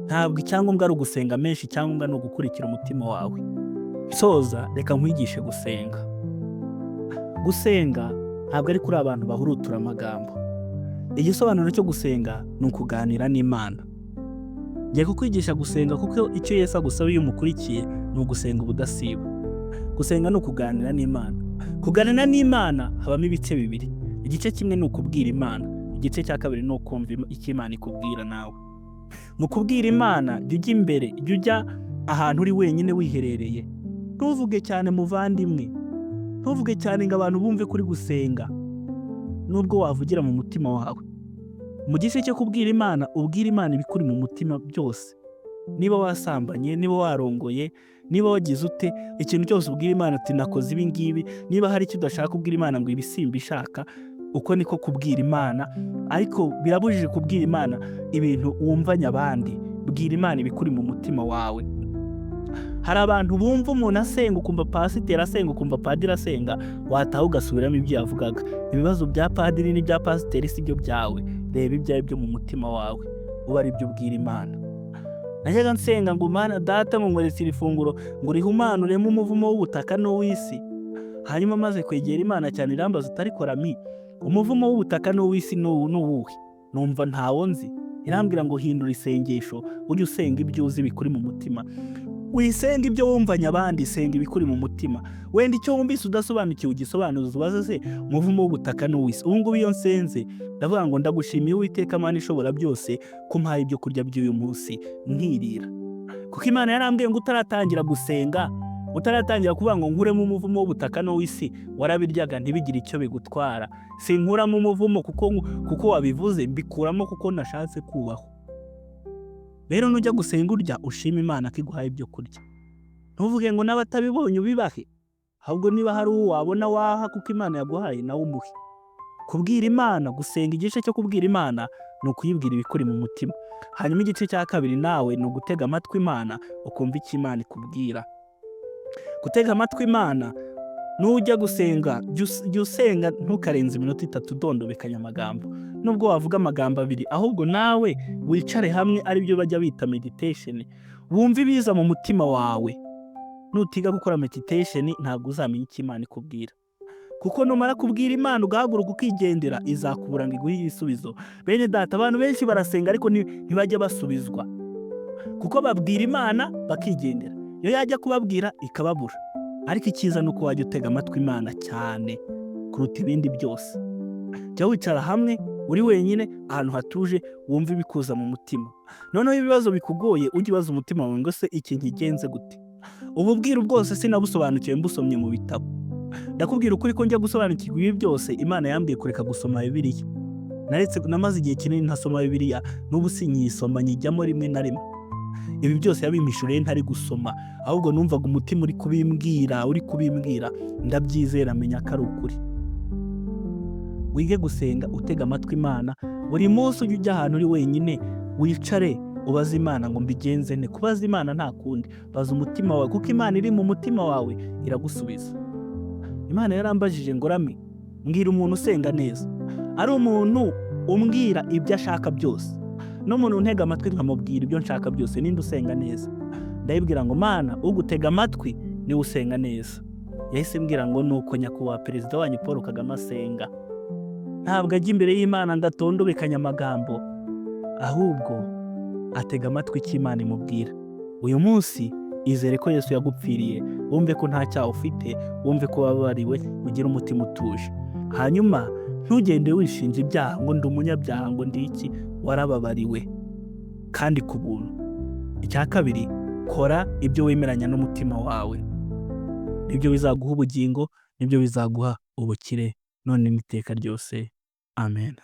Ntabwo icyangombwa ari ugusenga menshi, icyangombwa ni ugukurikira umutima wawe. Nsoza, reka nkwigishe gusenga. Gusenga ntabwo ari kuri abantu bahurutura amagambo. Igisobanuro cyo gusenga ni ukuganira n'Imana. Ngiye kukwigisha gusenga, kuko icyo Yesu agusaba iyo umukurikiye ni ugusenga ubudasiba. Gusenga ni ukuganira n'Imana. Kuganira n'Imana habamo ibice bibiri. Igice kimwe ni ukubwira Imana, igice cya kabiri ni ukumva icyo Imana ikubwira nawe. Mu kubwira Imana, jya ujya imbere, jya ujya ahantu uri wenyine wiherereye. Ntuvuge cyane, muvandimwe, ntuvuge cyane ngo abantu bumve ko uri gusenga, nubwo wavugira mu mutima wawe. Mu gice cyo kubwira Imana, ubwira Imana ibikuri mu mutima byose. Niba wasambanye, niba warongoye, niba wagize ute, ikintu cyose ubwira Imana uti nakoze ibi ngibi. Niba hari icyo udashaka, kubwira Imana ngo ibi simbishaka. Uko niko kubwira Imana. Ariko birabujije kubwira Imana ibintu wumvanye abandi. Bwira Imana ibikuri mu mutima wawe. Hari abantu bumva umuntu asenga, ukumva pasiteri asenga, ukumva padiri asenga, wataha ugasubiramo ibyo yavugaga. Ibibazo bya padiri n'ibya pasiteri si byo byawe. Reba ibyawe byo mu mutima wawe, uba ari byo ubwira Imana. Najyaga nsenga ngo Mana data, ngo nkweretse iri funguro, ngo rihumanuremo umuvumo w'ubutaka n'uw'isi. Hanyuma maze kwegera Imana cyane, irambaza utariko Rami, umuvumo w'ubutaka n'uw'isi n'uwuhe? Numva ntawo nzi. Irambwira ngo hindura isengesho, ujye usenga ibyo uzi bikuri mu mutima. Wisenga ibyo wumvanye abandi, senga ibikuri mu mutima. Wenda icyo wumvise udasobanukiwe, ugisobanuza, ubaze se umuvumo w'ubutaka n'uw'isi. Ubu ngubu iyo nsenze ndavuga ngo ndagushimiye Uwiteka Mana ishobora byose ko umpaye ibyo kurya by'uyu munsi nkirira. Kuko Imana yarambwiye ngo utaratangira gusenga, utaratangira kuvuga ngo nkuremo umuvumo w'ubutaka n'uw'isi, warabiryaga ntibigire icyo bigutwara. Sinkuramo umuvumo kuko wabivuze, mbikuramo kuko nashatse kubaho. Rero nujya gusenga urya, ushima Imana ko iguhaye ibyo kurya. Ntuvuge ngo n'abatabibonye ubibahe, ahubwo niba hari uwo wabona waha kuko Imana yaguhaye, nawe umuhe. Kubwira Imana, gusenga, igice cyo kubwira Imana ni ukuyibwira ibikuri mu mutima. Hanyuma igice cya kabiri nawe ni ugutega amatwi Imana, ukumva icyo Imana ikubwira. Gutega amatwi Imana, nujya gusenga, jya usenga ntukarenze iminota 3 udondobekanya amagambo. Nubwo wavuga amagambo abiri, ahubwo nawe wicare hamwe, aribyo bajya bita meditation, wumve ibiza mu mutima wawe. Nutiga gukora meditation ntabwo uzamenya icyo Imana ikubwira. Kuko numara kubwira Imana ugahaguruka ukigendera, izakubura ngo iguhe ibisubizo. Bene data, abantu benshi barasenga ariko ntibajya basubizwa, kuko babwira Imana bakigendera. Iyo yajya kubabwira ikababura. Ariko icyiza ni uko wajya utega amatwi Imana cyane kuruta ibindi byose. Jya wicara hamwe Uri wenyine ahantu hatuje, wumve ibikuza mu mutima. Noneho ibibazo bikugoye, ujye ubaza umutima wawe ngo: "Se iki nkigenze gute?" Ubu bwiru bwose sinabusobanukiwe mbusomye mu bitabo. Ndakubwira ukuri ko njya gusobanukirwa ibi byose, Imana yambwiye kureka gusoma Bibiliya. Naretse, namaze igihe kinini ntasoma Bibiliya, n'ubu sinyisoma, nyijyamo rimwe na rimwe. Ibi byose yabimpishuriye ntari gusoma, ahubwo numvaga umutima uri kubimbwira, uri kubimbwira, ndabyizera, menya ko ari ukuri. Wige gusenga utega amatwi Imana buri munsi. Ujye ujya ahantu uri wenyine, wicare, ubaze Imana ngo: "Mbigenze nte?" Kubaza Imana nta kundi, baza umutima wawe, kuko Imana iri mu mutima wawe iragusubiza. Imana yarambajije ngo: "Rami, mbwira umuntu usenga neza. Ari umuntu umbwira ibyo ashaka byose, n'umuntu untega amatwi nkamubwira ibyo nshaka byose, ninde usenga neza?" Ndayibwira ngo: "Mana, ugutega amatwi niwe usenga neza." Yahise mbwira ngo: "Nuko nyakubahwa perezida wanyu Paul Kagame asenga. Ntabwo ajya imbere y'Imana ngo atondobekanye amagambo, ahubwo atega amatwi icyo Imana imubwira." Uyu munsi izere ko Yesu yagupfiriye, wumve ko nta cyaha ufite, wumve ko wababariwe, ugire umutima utuje. Hanyuma ntugende wishinja ibyaha ngo: "Ndi umunyabyaha", ngo: "Ndi iki?" Warababariwe kandi ku buntu. Icya kabiri, kora ibyo wemeranya n'umutima wawe, nibyo bizaguha ubugingo, nibyo bizaguha ubukire none n'iteka ryose. Amen.